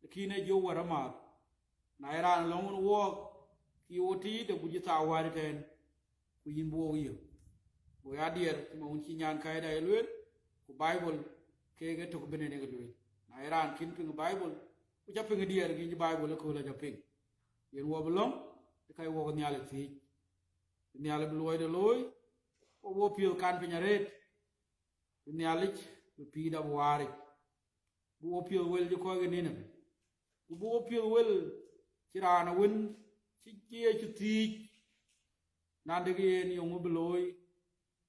lakin ee jɔ wär amääth. Na ye raan lɔ̈ŋ wën wook, ke wo tiit, agut cï thaa wär ëtɛ̈ɛ̈n, ku yïn bï wok yök. Go ya diɛɛr, cï ma wën cï nyankäida ye lueel, ku Baibul keek ë tök ëbɛ̈n en ye ke lueel. Na ye raan kën piŋ Baibul, ku ca piŋ diɛɛr, ke yïn cï Baibul ëkööl aca piŋ. Yen wo bï lɔ̈ŋ, ë ka ye wok Nhialic thiëëc. Bï Nhialic bï luɔide looi, ku wo piɔ̈th kan piny arëët, bï Nhialic bï pïïrda bï waaric. Bï wo piɔ̈th wël cï kɔc ke Nineve, ku bï wo piɔ̈th wël cï raan awën cï Yecu thiëëc, na dek yen yöŋ bï looi,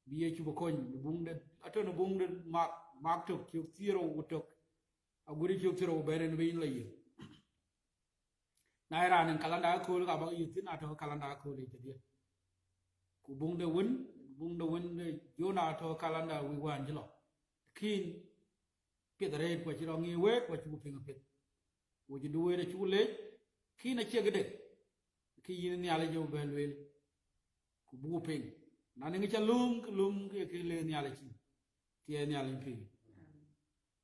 bï Yecu bï kony. Në buŋ de, atɔ̈ në buŋ de Mak, Mak tök, ciök thiëër rou ku tök, agut ciök thiëër rou bɛ̈n en bï yïn lɔ yiëk. Na ye raan en kalanda akööl, ka bäk yiëk thïn, atɔ̈ kalanda akööl yic kedhie. Ku buŋ de wën, buŋ de wën de Jona atɔ̈ kalanda wïc wään cï lɔ. Lakin piɛth arëët, ku acï rɔt ŋic week, ku acuk piŋ apiɛth. Wo cï duëër acuk lec, lakin acie këde, ke yïn Nhialic ye bï bɛ̈n lueel, ku buk piŋ. Na nɔŋ ca lööm, ke lööm ke, ke le Nhialic cïn, thiɛɛi Nhialic piŋ.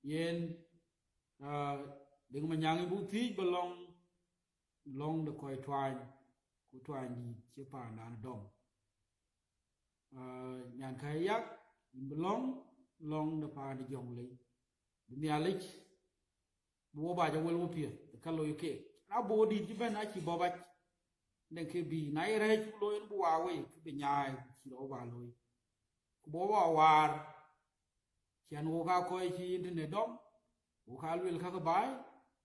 Yen, ah, Deŋ Manyaŋ buk thiëëc ba lɔ̈ŋ, lɔ̈ŋ de kɔc tuany, ku tuany dïït cï paandan dɔm. Ah, nyankäi Yak, yïn bï lɔ̈ŋ, lɔ̈ŋ de paan de Jɔŋlei. Bï Nhialic, bï wo ba jɔ wël wo piɛth, ë ka looi keek. Na bɔ̈ dït cï bɛ̈n acï bɔ̈ bac, dɛ̈ŋ ke bï, na ye rɛ̈ɛ̈c cuk looi en bï waa wei, ke bï nyaai, ku cï rɔt ba looi. Ku bɔ̈ ba waar, ciɛn wok aa kɔc cï internet dɔm, wok aa luel ka ke baai,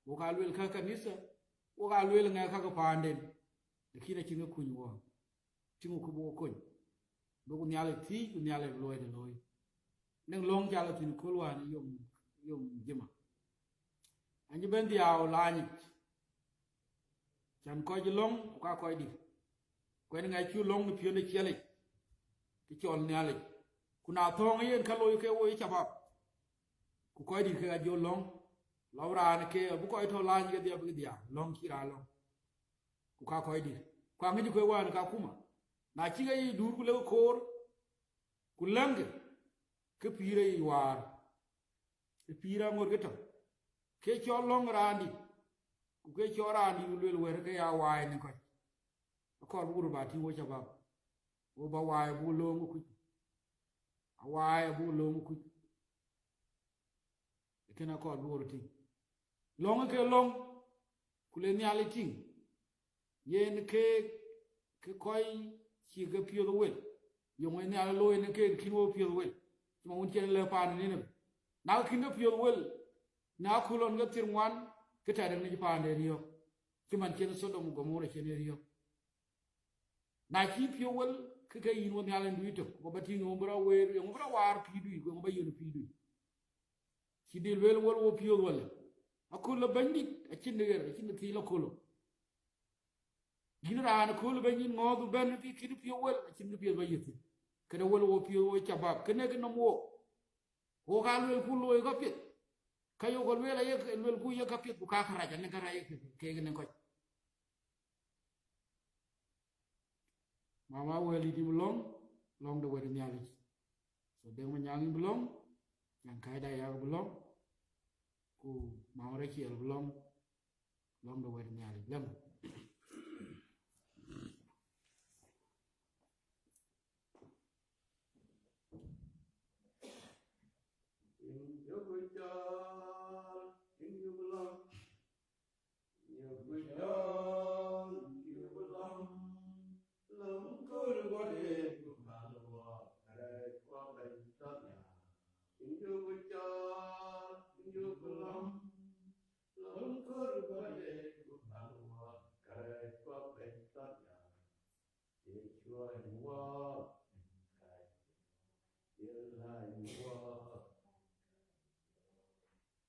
wok aa luel ka ke kanitha, wok aa luel ŋɛk ka ke paanden, lakin acïn kë kuny wɔ. Tïŋ ku buk kony. Buk Nhialic thiëëc, ku Nhialic bï luɔide looi. Nɔŋ lɔ̈ŋ ca lɔ thïn kööl wään yom, yom jima. An cï bɛ̈n dhiau lany yic. Can kɔc lɔ̈ŋ ku ka kɔc dït. Kuɛn ŋɛc cï lɔ̈ŋ në piɔ̈n de ciɛlic, kë cɔl Nhialic. Ku na thɔ̈ɔ̈ŋ yen ka looi ke woi cabap. Ku kɔc dït ke ka jɔ lɔ̈ŋ. Lɔ̈ŋ raan ke abï kɔc tɔ̈ lany ke dhiau bïk dhiau, lɔ̈ŋ cï raan lɔ̈ŋ. Ku ka kɔc dït. Ku aŋic kuëë wään ka kuma. Na cï ke yic duur ku lek koor, ku lɛ̈ŋkë, ke pïïr ë yic waar. Ë pïïr aŋot ke tɔ̈. Ke cɔl lɔ̈ŋ raandït, ku ke cɔl raandït ku luel wɛ̈t ke ya waai në kɔc. Akɔɔr bï wur ba tïŋ wo cabap. Wo ba waai buk lööŋ kuc. Awaai abuk lööŋ kuc. Ee kën akɔɔr bï wur tïŋ. Lɔ̈ŋ ke lɔ̈ŋ, ku le Nhialic tïŋ. Yen keek, ke kɔc cï ke piɔ̈th wel. Yöŋ ë Nhialic looi në keek kïn wo piɔ̈th wel. Cï ma wun cïn lëu paan ë Nineve. Na kïn ke piɔ̈th wel, na aköl ɣɔn ke thiër ŋuan, ke tɛ̈dɛ̈ŋ në cï paande riɔ̈ɔ̈k. Cï man cïn Sodom ku Gomora cïn ë riɔ̈ɔ̈k. Na cï piɔ̈u wel, ke ke yïn wo Nhialic dui tök, ku ba tïŋ yöŋ bï rɔt weer, yöŋ bï rɔt waar pïïrdui, ku yöŋ ba yön pïïrdui. Cï dï lueel wel wo piɔ̈u wel. Aköl ë Bɛ̈nydït, acïn ɣer, acïn thiil aköl. Yïn raan aköl ë Bɛ̈nydït ŋɔ̈ɔ̈th bɛ̈n bï kïn piɔ̈u wel, acïn kë piɛth ba yïth. Këde wel wo piɔ̈u wo cabap, kënë kë nɔm wo. Wo ka luelku looi ka piɛth. Ka yok lueel aye luelku ye ka piɛth, ku ka karac, anë karac kek në kɔc. Mama Wël yïn bï lɔ̈ŋ, lɔ̈ŋ de wɛ̈t Nhialic. So Deŋ Manyaŋ yïn bï lɔ̈ŋ, Nyankäi Dayak bï lɔ̈ŋ, ku Mama Raciel bï lɔ̈ŋ, lɔ̈ŋ de wɛ̈t Nhialic. Lɛ̈ŋ.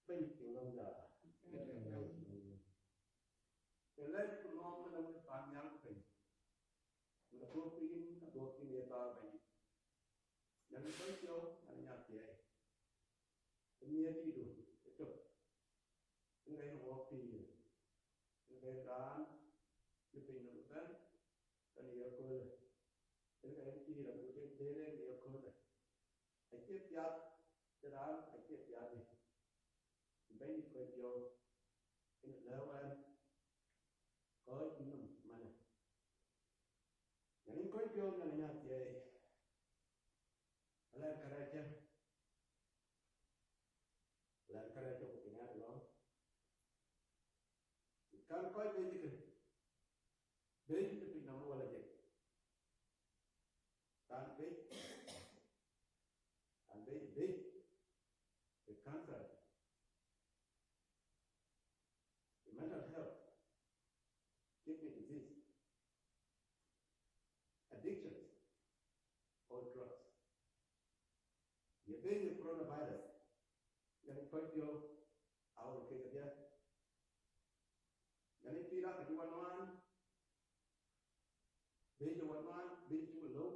Bɛ̈ny piŋ nɔm da. Ë lɛc ku nɔm ë nɔm ë pan nhial ku piny. Ku na dhuɔ̈k piny, aduɔ̈k piny ye thaar Bɛ̈ny. Nyan ë kɔc piɔ̈u, nyan ë nyan thiɛɛi. Ë miëëtdu ëtök. Ë ŋɛc wɔk pïïr. Ë ŋɛc raan cï piny nɔm ëbɛ̈n, ka në ye köölë. Ë ŋɛc pïïr abuk tek dhël ë në ye köölë. Acie piath de raan, acie piath dï. Bɛ̈nydït kɔc piɔ̈u, yen lɛ̈u ɛn, kɔc yï nɔm manë. Nyan ë kɔc piɔ̈u, nyan ë nyan thiɛɛi. Alɛn kärɛc cä, alɛn kärɛc cä ku piny aa lɔ. Kan kɔc bec kë, bec ë piny nɔm wala jek. Kan bec, kan bec, bec, ë cancer, ë mental health, kidney disease, addictions, or drugs. Ye bec ë coronavirus, nyan ë kɔc piɔ̈u, awal kek adhia. Nyan ë pïïr akëc wan nuan, bec ë wan nuan, bec cï ku lou,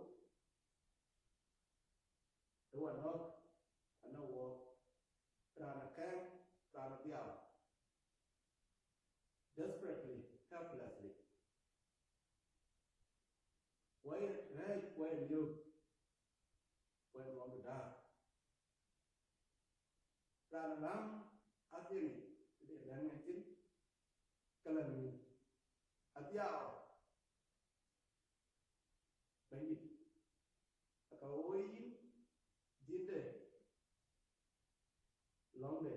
ë wan nɔ̈k, anɔ̈k wɔɔk, raan akɛ̈ŋ, raan adhiau, desperately, helplessly. Wai rɛ̈ɛ̈c, wai liök, wai ŋɔ̈ŋ däär. Raan lam adhiëŋ de lɛ̈ŋ ë thïn, ke lɛ̈ŋ nïïm adhiau. Bɛ̈nydït, aka ɣoi yïn dhïnde lɔ̈ŋde,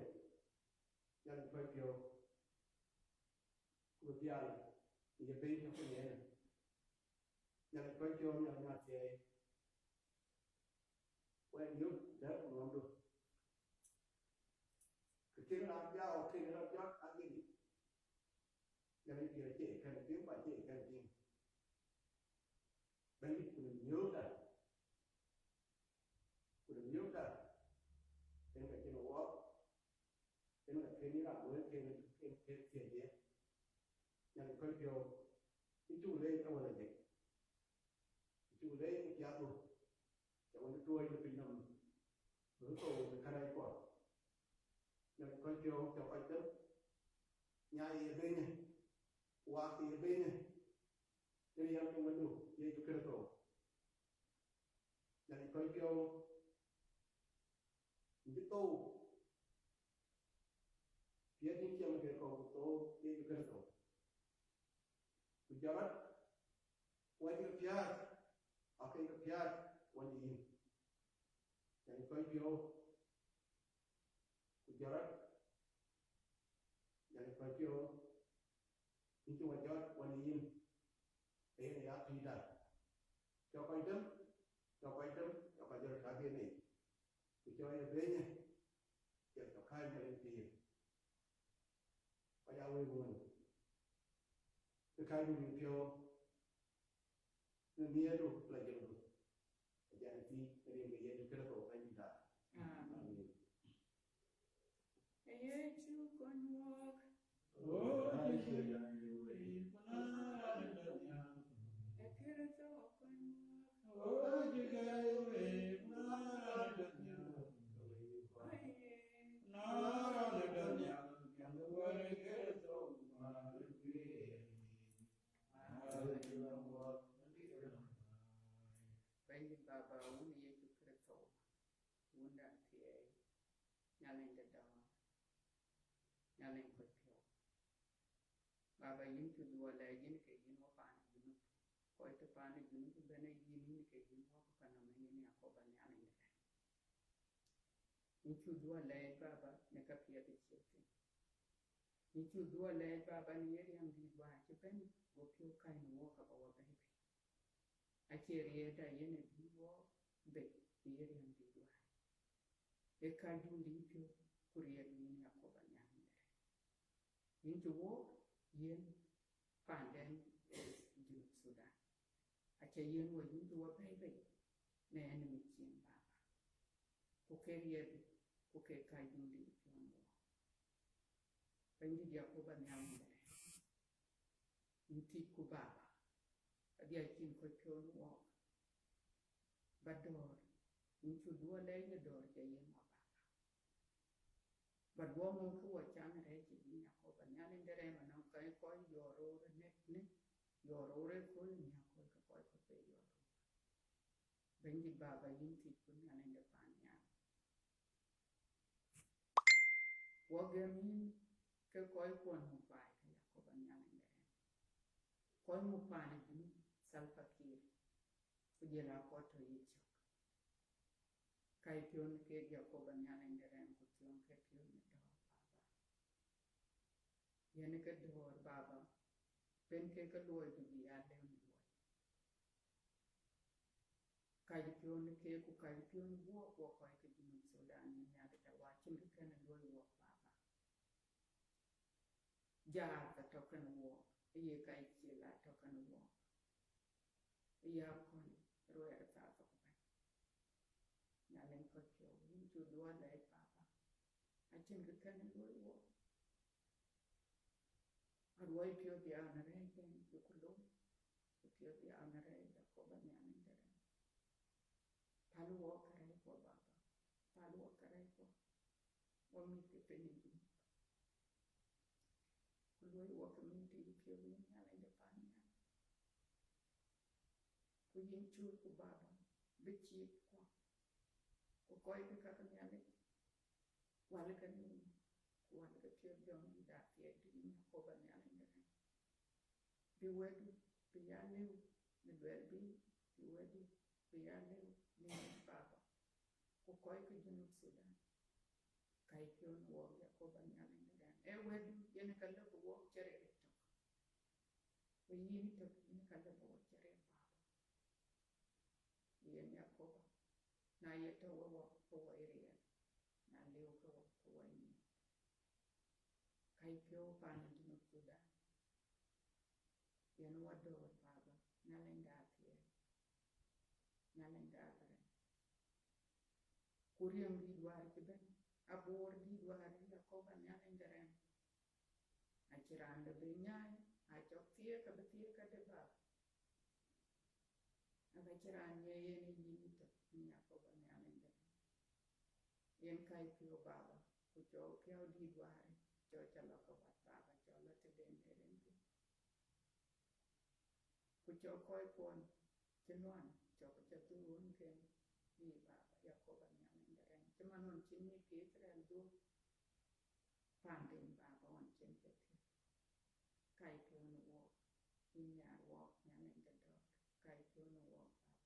nyan ë kɔc piɔ̈u, ku bï pial në ye piny tɔ̈ ku nyiɛɛnë. Nyan ë kɔc piɔ̈u, nyan ë nyan thiɛɛi. Wɛn yök dɛ̈t ku nɔmdu. Kë kën raan dhiau kën rɔt jɔt agëdï. Nyan ë pïïr acie kën piŋ, ku acie kën piŋ. Bɛ̈nydït, ku në miöökda, ku në miöökda, Lakin yïn raan wën ken ken ken thiëëc ye. Nyan kɔc piɔ̈u, yïn cuk leec awën adek. Yïn cuk leec ë piathdu, ca wën tuɔɔc në piny nɔm, bï thou në kärɛc kuɔ. Nyan kɔc piɔ̈u, ca kɔc däŋ, nyaai ye bɛ̈nyë, waak ye bɛ̈nyë, në riɛm ke Wëndu Yecu Kërtho. Nyan kɔc piɔ̈u, yïn cï thou, piɛth yïn ciɛm ke kɔ̈u thou Yecu Kërtho. Ku jɔt rɔt, wɔ cï ke piäät, ake ke piäät wɔ në yïn. Nyan kɔc piɔ̈u, ku jɔt rɔt, nyan kɔc piɔ̈u, yïn cï wɔ jɔt wɔ në yïn, ke yen ya pïïrda. Cɔk kɔc däŋ, cɔk kɔc däŋ, cɔk kɔc jɔt rɔt tääu yen yic. Ku cɔk ye bɛ̈nyë, cɔk kääc Nhialic pïïr. Kɔc aa wëëu ŋuɔ̈n, ke kääc Nhialic piɔ̈u, në nhiëërdu la jɔŋdu. Acan thiëëc në rin ke Yecu Kërtho Bɛ̈nydïtda. Amen. Amen. Yecu kony wɔk. Kërtho kony wɔk. Bɛ̈nydït Baba, Wun Yecu Kërtho, Wunda thiɛɛi, Nhialic de dɔ̈ɔ̈r, Nhialic kɔc piɔ̈u. Baba, yïn cï dhuɔ̈k lɛc yïn ke yïn wɔ paan ë Junub, kɔc të paan ë Junub ëbɛ̈n ë yïn, yïn ke yïn wɔ ke panɔm ë yïn Yakoba Nhialic de rɛ̈ɛ̈r. Yïn cï dhuɔ̈k lɛc Baba në käpiɛth ë ciɛth thïn. Yïn cï dhuɔ̈k lɛc Baba në ye riɛm dït wäär cï bɛ̈n, go piɔ̈u kääc në wɔk aba wɔ bɛ̈i bei. Acie riɛlda yen ë bï wɔ bei ë ye riɛm dït wäär. Ee kääcdun dït piɔ̈u ku riɛldu yïn Yakoba Nhialic de rɛ̈ɛ̈r. Yïn cï wɔk yiën paanden Junub Thudan. Aca yiën wɔ, yïn cï wɔ bɛ̈i bei në enemy cin Baba. Ku ke riɛldu, ku ke kääcdun dït piɔ̈u wɔk. Bɛ̈nydït Yakoba Nhialic de rɛ̈ɛ̈r, yïn thiëcku Baba, adhil cïn kɔc piɔ̈u në wɔk. Ba dɔ̈ɔ̈r, yïn cï dhuɔ̈k lɛc në dɔ̈ɔ̈r ca yiën wɔ Baba. Ba duɔ̈k muk ke wɔ can rɛ̈ɛ̈c yïn Yakoba Nhialic de rɛ̈ɛ̈r, anɔŋ kɔc, kɔc jɔt röör ë nɛ̈k në, jɔt röör ë kööl ë miäk kööl ke kɔc kɔ̈k ke jɔt röör. Bɛ̈nydït Baba, yïn thiëcku Nhialic de paan nhial. Wɔ gɛm yïn ke kɔc kuɔn muk baai ke Yakoba Nhialic de rɛ̈ɛ̈r. Kɔc muk paan ë Junub Salva Kiir, ku jɔl aa kɔc tɔ̈ yï cök. Kääc piɔ̈u në keek Yakoba Nhialic de rɛ̈ɛ̈r, ku thiɔ̈ŋ ke piɔ̈u në dɔ̈ɔ̈r Baba. Yiën ke dɔ̈ɔ̈r Baba, pɛ̈n ke ke luɔidu bï ya lëu në luɔi. Kääc piɔ̈u në keek ku kääc piɔ̈u në wɔk, wɔ kɔc ke Junub Thudan, yïn Nhialic de wä, cïn kë kën luɔi wɔk Baba. Jaath atɔ̈ kën wɔk, ë ye kacil atɔ̈ kën wɔk. Ë ya kɔn ruɛɛr thathok bɛ̈n. Nhialic kɔc piɔ̈u, yïn cï dhuɔ̈k lɛc Baba, acïn kë kën luɔi wɔk. Aruɔi piɔ̈ɔ̈th ya në rɛ̈ɛ̈c bɛ̈n cï ku looi, ku piɔ̈ɔ̈th ya në rɛ̈ɛ̈c Yakoba Nhialic de rɛ̈ɛ̈r. Päl wɔk kärɛc kuɔ Baba, päl wɔk kärɛc kuɔ, wɔ mïth ke piny ë Junub. Ku luɔi wɔk ke mïth të yï piɔ̈u yïn Nhialic de paan nhial. Ku yïn cöötku Baba, bï ciëëc kuɔ, ku kɔc ke ka ke Nhialic, wal ke nu, ku wal ke piɔ̈ɔ̈th jɔŋdït athiɛɛi, yïn Yakoba Nhialic de rɛ̈ɛ̈r. Bï wɛ̈tdu bï ya lëu në luɛɛl bï, bï wɛ̈tdu bï ya lëu në yïn Baba, ku kɔc ke Junub Thudan. Kääc piɔ̈u në wɔk Yakoba Nhialic de rɛ̈ɛ̈r. Ee wɛ̈tdu yen ka lëu bï wɔk cï ril tök. Ku yïn tök yïn ka lëu bï wɔk cï ril Baba. Yen Yakoba, na ye tɔ̈ we wɔk ke wɔ ye riɛl, na lëu ke wɔ ke wɔ ye nyic. Kääc piɔ̈u paan ë Junub Thudan. Yen wɔ dɔ̈ɔ̈r Baba, Nhialic de athiɛɛi, Nhialic de rɛ̈ɛ̈r. Ku riɛm dït wäär cï bɛ̈n, Aboor dït wäär, Yakoba Nhialic de rɛm. Acïn raan de bï nyaai, acɔk thiëëk, abï thiëëk këde Baba. Aka cïn raan nyiɛɛi yen ë yïn ëtök, yïn Yakoba Nhialic de rɛm. Yen kac piɔ̈u Baba, ku cɔk piɔ̈u dït wäär, cɔk ca lɔ ke wat Baba, cɔk lɔ tëden ë rin thïn. Ku cɔk kɔc kuɔn cï nuan, cɔk ca dhuk ɣön ken, yï Baba, Yakoba Nhialic de rɛm. Cï man ɣɔn cïn mïth ke Itharel dhuk, panden Baba ɣɔn cïn ke thiëk. Kac piɔ̈u në wɔɔk, yïn Nhialic wɔɔk, Nhialic de dɔ̈ɔ̈r, kac piɔ̈u në wɔɔk Baba.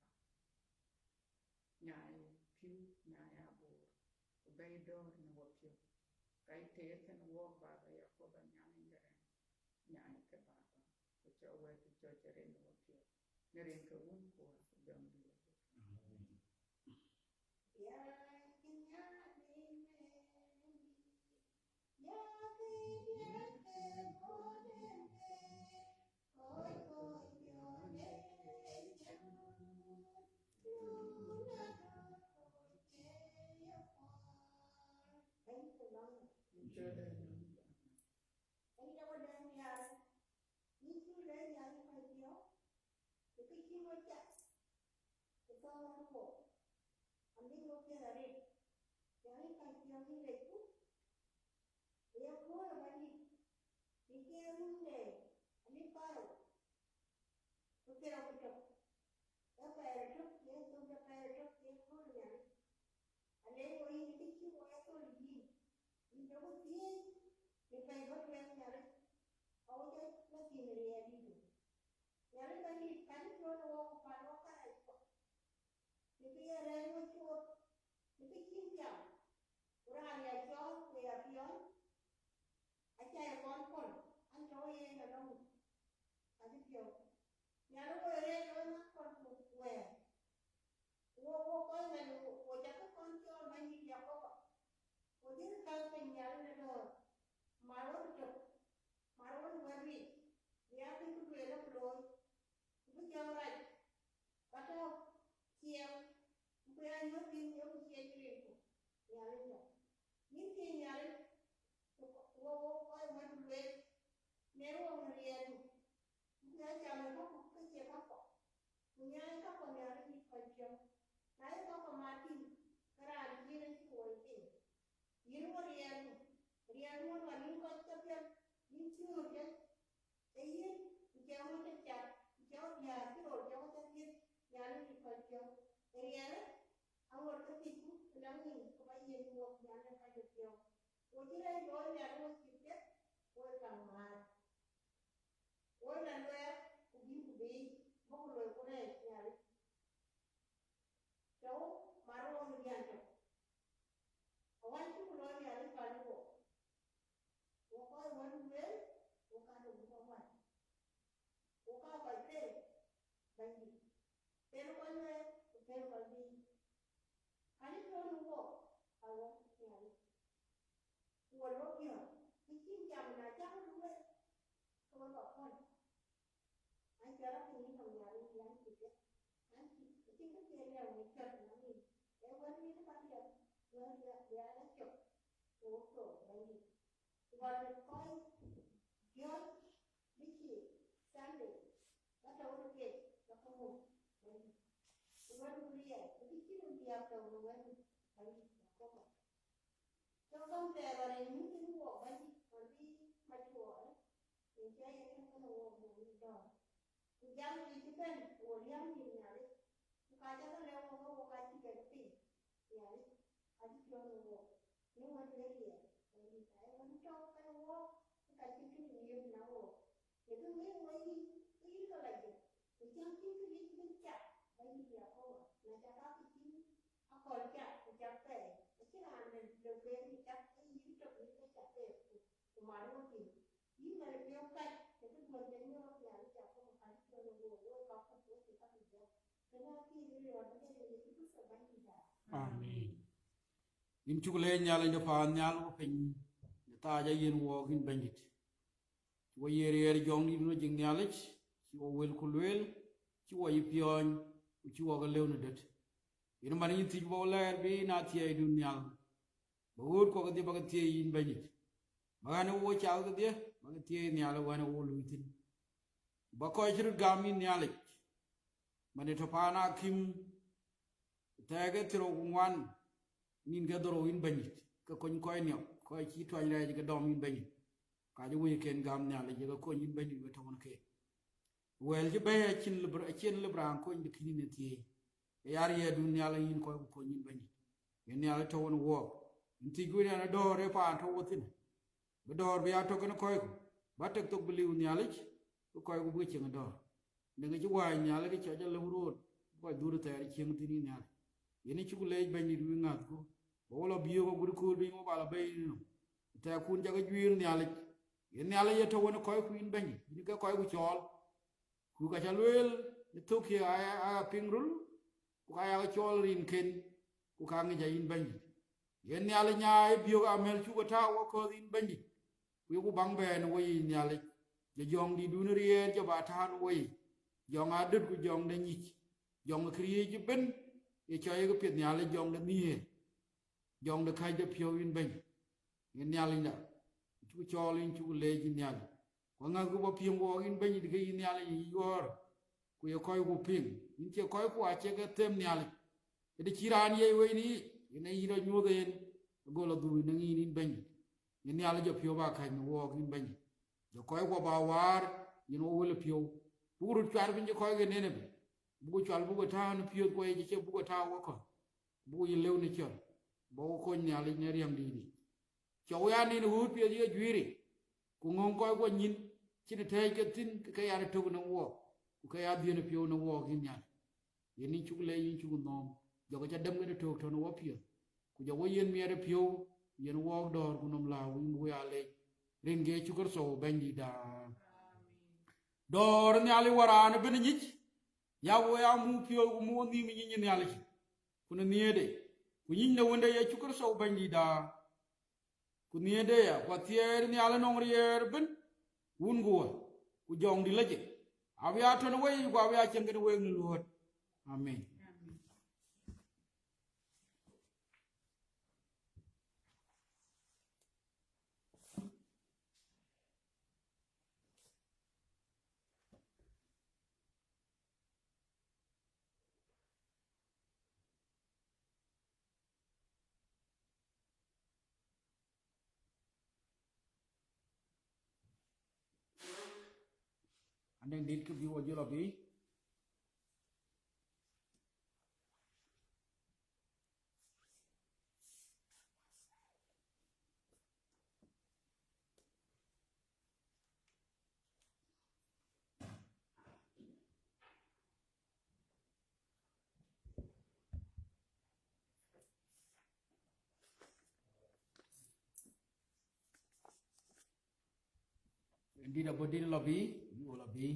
Nyaai pïu, nyaai aboor, ku bɛ̈i dɔ̈ɔ̈r në wɔpiɔ̈u. Kac teer kenë wɔɔk Baba, Yakoba Nhialic de rɛm, nyaai ke Baba, ku cɔk wɛ̈t cɔk cï rin në wɔpiɔ̈u. Në rin ke Wun ku Wä ku Jɔŋdït Lajik. Amen. Thank you, Lord. Thank you, Lord. Yïn cuk leec Nhialic Paipïɔ̈u, ë kë cï ŋö cak, ku thɔ̈ɔ̈r wɔ, amïŋ wɔ piɛth arëët, Nhialic Paipïɔ̈u yïn lecku, ë ye kööl ë Bɛ̈nydït, bï ke run de Alip Parou, ku thiërrou ku tök, ë pɛɛr ëtök, yen thok de pɛɛr ëtök, yen kööl Nhialic. Alëu wɔ yïn kë cï wɔ ye thöl yïn, yïn jɔ wɔ thiëëc në pɛ̈i bɔ̈ tueŋ Nhialic, awɔ jɔ lɔ thïn riɛɛr yïn. Nhialic Bɛ̈nydït, pälë piɔ̈u në wɔ ku päl wɔ kärac kɔ̈k, në kë ye rɛɛc wɔ cuɔɔth, në kë cïn pial, ku raan ya cɔɔl ku ya piɔ̈ɔ̈ny, aca ye kɔn pɔ̈l, an tɔ̈u yen alɔŋ, acï piɔ̈u. Nhialic wɔ ye rɛɛc wɔ na kɔn ku wɛɛr. Wo, wo kɔc ŋɛn, wo, wo cakë kɔn cɔɔl Bɛ̈nydït Yakoba. Wo dhil käŋ piny Nhialic në dɔ̈ɔ̈r. Mar wɔ tök, mar wɔ wɛ̈t wïc, bï ya bï ku duëër ku looi, ku bï jɔŋ rac, ba tɔ̈ ciɛɛŋ, ku ya nyuɔ̈th bï nyuɔ̈th ku ciɛɛŋ rinku, Nhialic dɔ̈. Yïn thiëëc Nhialic, ku wo, wo kɔc wɛ̈t lueel, ner wɔ në riɛɛrdu. Ku ya jam ë käkku ke cie käkɔ̈k, ku nyaai käkɔ̈k Nhialic yï kɔc piɔ̈u. Na ye käkɔ̈k ma tïŋ, ke raan cïn acï woi piny. Yïn wɔ riɛɛrdu, riɛɛrdu wën wä yïn kɔc ke piɛth, yïn cï ɣööt ke, ee yïn, ku cɛ ɣööt ke cat, ku cɛ ɣööt diäär cï rol cɛ ɣööt ke piɛth, Nhialic yï kɔc piɔ̈u. Ee riɛɛrë, aŋot ke thiëcku, ku na ŋic, ku ba yiëk wok Nhialic kɔc piɔ̈u. Wo cï rɛɛc looi Nhialic wo cï piɛth, wo ye kaŋ määr. Wo la luɛɛk ku bï ku biic, bɔ̈ ku loi ku rɛɛc Nhialic. Tɔ̈u mar wo në biän tök. Awän cï ku loi Nhialic pal wo. Wo kɔc wën lueel, wo ka dom bï kɔc wän. Wo ka kɔc pel, Bɛ̈nydït. Pel kɔc wɛɛr, ku pel kɔc biic. Ka cï piɔ̈u në wo, awɔ Nhialic. Ku wɔ lɔ piɔ̈ɔ̈th, kë cïn jam na cak wek, ke wek lɔ pɔ̈l. An cɔl rɔt piny yïn nɔm Nhialic, an cï piɛth, an cï, acïn kë cï lɛ̈u në cɔ̈t nɔm yïn. Ee wɛ̈t wïc ë ka piɛth, wɛ̈t bï, bï a lɔ cök, ke wok thok Bɛ̈nydït. Ku gɔl në kɔc piɔ̈ɔ̈th bï cï Sunday, ba tɔ̈u në kek, ba ke muk Bɛ̈nydït. Ku wɛ̈t wïc riɛl, ku bï cïn riɛl tɔ̈u në wɛ̈t wïc Bɛ̈nydït Yakoba. Cɔk käŋ thɛɛr ɣɔn ë nyuc thïn wok Bɛ̈nydït, ɣɔn bï mac tuɔɔr, yen cä yen kën kënë wok buk yï dɔ̈ɔ̈r. Ku jam juëc cï bɛ̈n, wo liääm yïn Nhialic, ku ka cä ke lɛ̈k wok, ke wok acï bɛ̈n piny, Nhialic, acï piɔ̈ɔ̈th në wok, në wɛ̈t wek riɛl, Bɛ̈nydït, na ye wën tɔ̈u kënë wok, ke ka cïn kë liep në wok. Në kë wek wɔ yic, ke yïn ke lɔ jël, ku cäŋ cïn kë liep bï cak, Bɛ̈nydït Yakoba, na cak ka kë cïn akɔ̈l cak, ku cak pɛɛi, acïn raan dɛ̈t lɔ kueer bï cak, ke yïn tök yïn ke cak pɛɛi, ku, ku man wok piny. Yïn man piɔ̈u kac, ke kë duɔ̈n de nyuɔɔth Nhialic Yakoba, ka cï piɔ̈u në wok, wok ka kuc, wok cï ka bï jɔ̈ɔ̈k. Kënë akïn ë riɔ̈ɔ̈c de Yecu Kërtho Bɛ̈nydït aa. Amen. Yïn cuk leec Nhialic de paannhial ku piny, në thac ayen wɔɔk yïn Bɛ̈nydït. Cï wɔ ye riɛɛr Jɔŋdït wun Ajëk Nhialic, cï wɔ wël ku lueel, cï wɔ yï piɔ̈ɔ̈ny, ku cï wɔ ke lëu në döt. Yen man yïn thiëc bɔ̈ lɛɛr bï na thiɛɛidun nhial. Ba ɣööt kuɔ kedhie ba ke thieei yïn Bɛ̈nydït. Ba ɣän ë wo cath kedhie ba ke thieei Nhialic wën ë wo luui thïn. Ba kɔc cï röt gam yïn Nhialic, man ë tɔ paan akïm, thɛɛk ë thiërrou ku ŋuan, nïn ke dhorou yïn Bɛ̈nydït, ke kony kɔc niɔp, kɔc cï tuany rɛɛc ke dɔm yïn Bɛ̈nydït. Ka cï wëiken gam Nhialic, ye ke kony yïn Bɛ̈nydït, we tɔ̈u wën keek. Wɛ̈ɛ̈l cï bɛ̈ɛ̈i acïn lëb, acïn lëb raan kony de kïn ë thieei. Ë ya riɛɛrdun Nhialic, yïn kɔc ku kony yïn Bɛ̈nydït. Yen Nhialic tɔ̈u wën wook, yïn thiëcku yen ë dɔ̈ɔ̈r ë paan tɔ̈u wo thïn. Bï dɔ̈ɔ̈r bï ya tök kën kɔcku, ba tek thok bï liu Nhialic, bï kɔcku bï ke cieŋ ë dɔ̈ɔ̈r. Në kë cï wääc Nhialic kë cɔc alëu roor, bï kɔc dhur thɛɛr ë cieŋ thïn yïn Nhialic. Yen ë cuk leec Bɛ̈nydït, wï ŋäthku, ba wo lɔ biöök agut kööl bï wo ba lɔ bei yïn nɔm. Thɛɛkkun ca ke juiir Nhialic. Yen Nhialic ye tɔ̈u wën kɔcku yïn Bɛ̈nydït, yïn ke kɔcku cɔɔl. Ku ka ca lueel në thök ye aa, aa piŋ röl, ku ka ya ke cɔɔl rinken, ku ka ŋic a yïn Bɛ̈nydït. Yen Nhialic nyaai biök amɛ̈l cuk ke tääu wakɔ̈th yïn Bɛ̈nydït, ku yeku baŋ bɛ̈ɛ̈r në weyiic Nhialic. Jɔ jɔŋdïtdun riɛɛr jɔ ba tääu në weyiic, jɔŋ adöt ku jɔŋ de nyic, jɔŋ ë këriëëc ëbën, ye cɔc ye ke piɛth Nhialic, jɔŋ de nhiëër, jɔŋ de kääc de piɔ̈u yïn Bɛ̈ny. Yen Nhialicda, cuk cɔɔl yïn, cuk leec yïn Nhialic. Ku aŋäthku ba piŋ wook yïn Bɛ̈nydït ke yïn Nhialic ë yï ɣɔ̈ɔ̈r, ku ye kɔcku piŋ. Yïn cie kɔcku acie ke them Nhialic. Këdï cï raan yiëc wei në yic, yen ee yïn rɔt nyuɔ̈th en, agol adhuk në ŋïn yïn Bɛ̈nydït. Yen Nhialic jɔ piɔ̈u ba kääc në wook yïn Bɛ̈nydït. Jɔ kɔckuɔ ba waar, yen wo wël ë piɔ̈u. Buk röt cuat piny cï kɔc ke Nineve, buk cual buk ke tääu në piööth kuɔ yic, acie buk ke tääu wakɔ̈th. Buk yï lëu në cɔl, ba wo kony Nhialic në riäŋdït yic. Cɔk wo ya nin ɣööt piɛth ye juiir, ku ŋöŋ kɔckuɔ nyïn, cïn tɛ̈ɛ̈c ke thïn, ke ke ya tök në wook, ku ke ya dhiën piɔ̈u në wook yïn Nhialic. Yen yïn cuk leec, yïn cuk nhɔ̈ɔ̈m, jɔkï ca dɛm ke tök tɔ̈ në wapiɛth, ku jɔ wo yiën miɛt ë piɔ̈u, yiën wook dɔ̈ɔ̈r ku nɔm lääu, yïn buk ya leec, rin ke Yecu Kërtho Bɛ̈nydïtda. Dɔ̈ɔ̈r Nhialic wär raan ëbën nyic, ya wo ya muk piɔ̈u ku muk wo nhïïm ë nyic ë Nhialic, ku në nhiëërde, ku nyic në Wënde Yecu Kërtho Bɛ̈nydïtda. Ku nhiëërde ya, ku athiɛɛi Nhialic nɔŋ riɛɛr ëbën, Wun ku Wä, ku Jɔŋdït Lajik, abï ya tɔ̈ në weyiic, ku abï ya cieŋ kenë week në luɔ̈ɔ̈t. Amen. Anɔŋ dït kë bï wo jɔl a bï. Dït abɔ̈ dït lɔ bï, bï wo lɔ bï.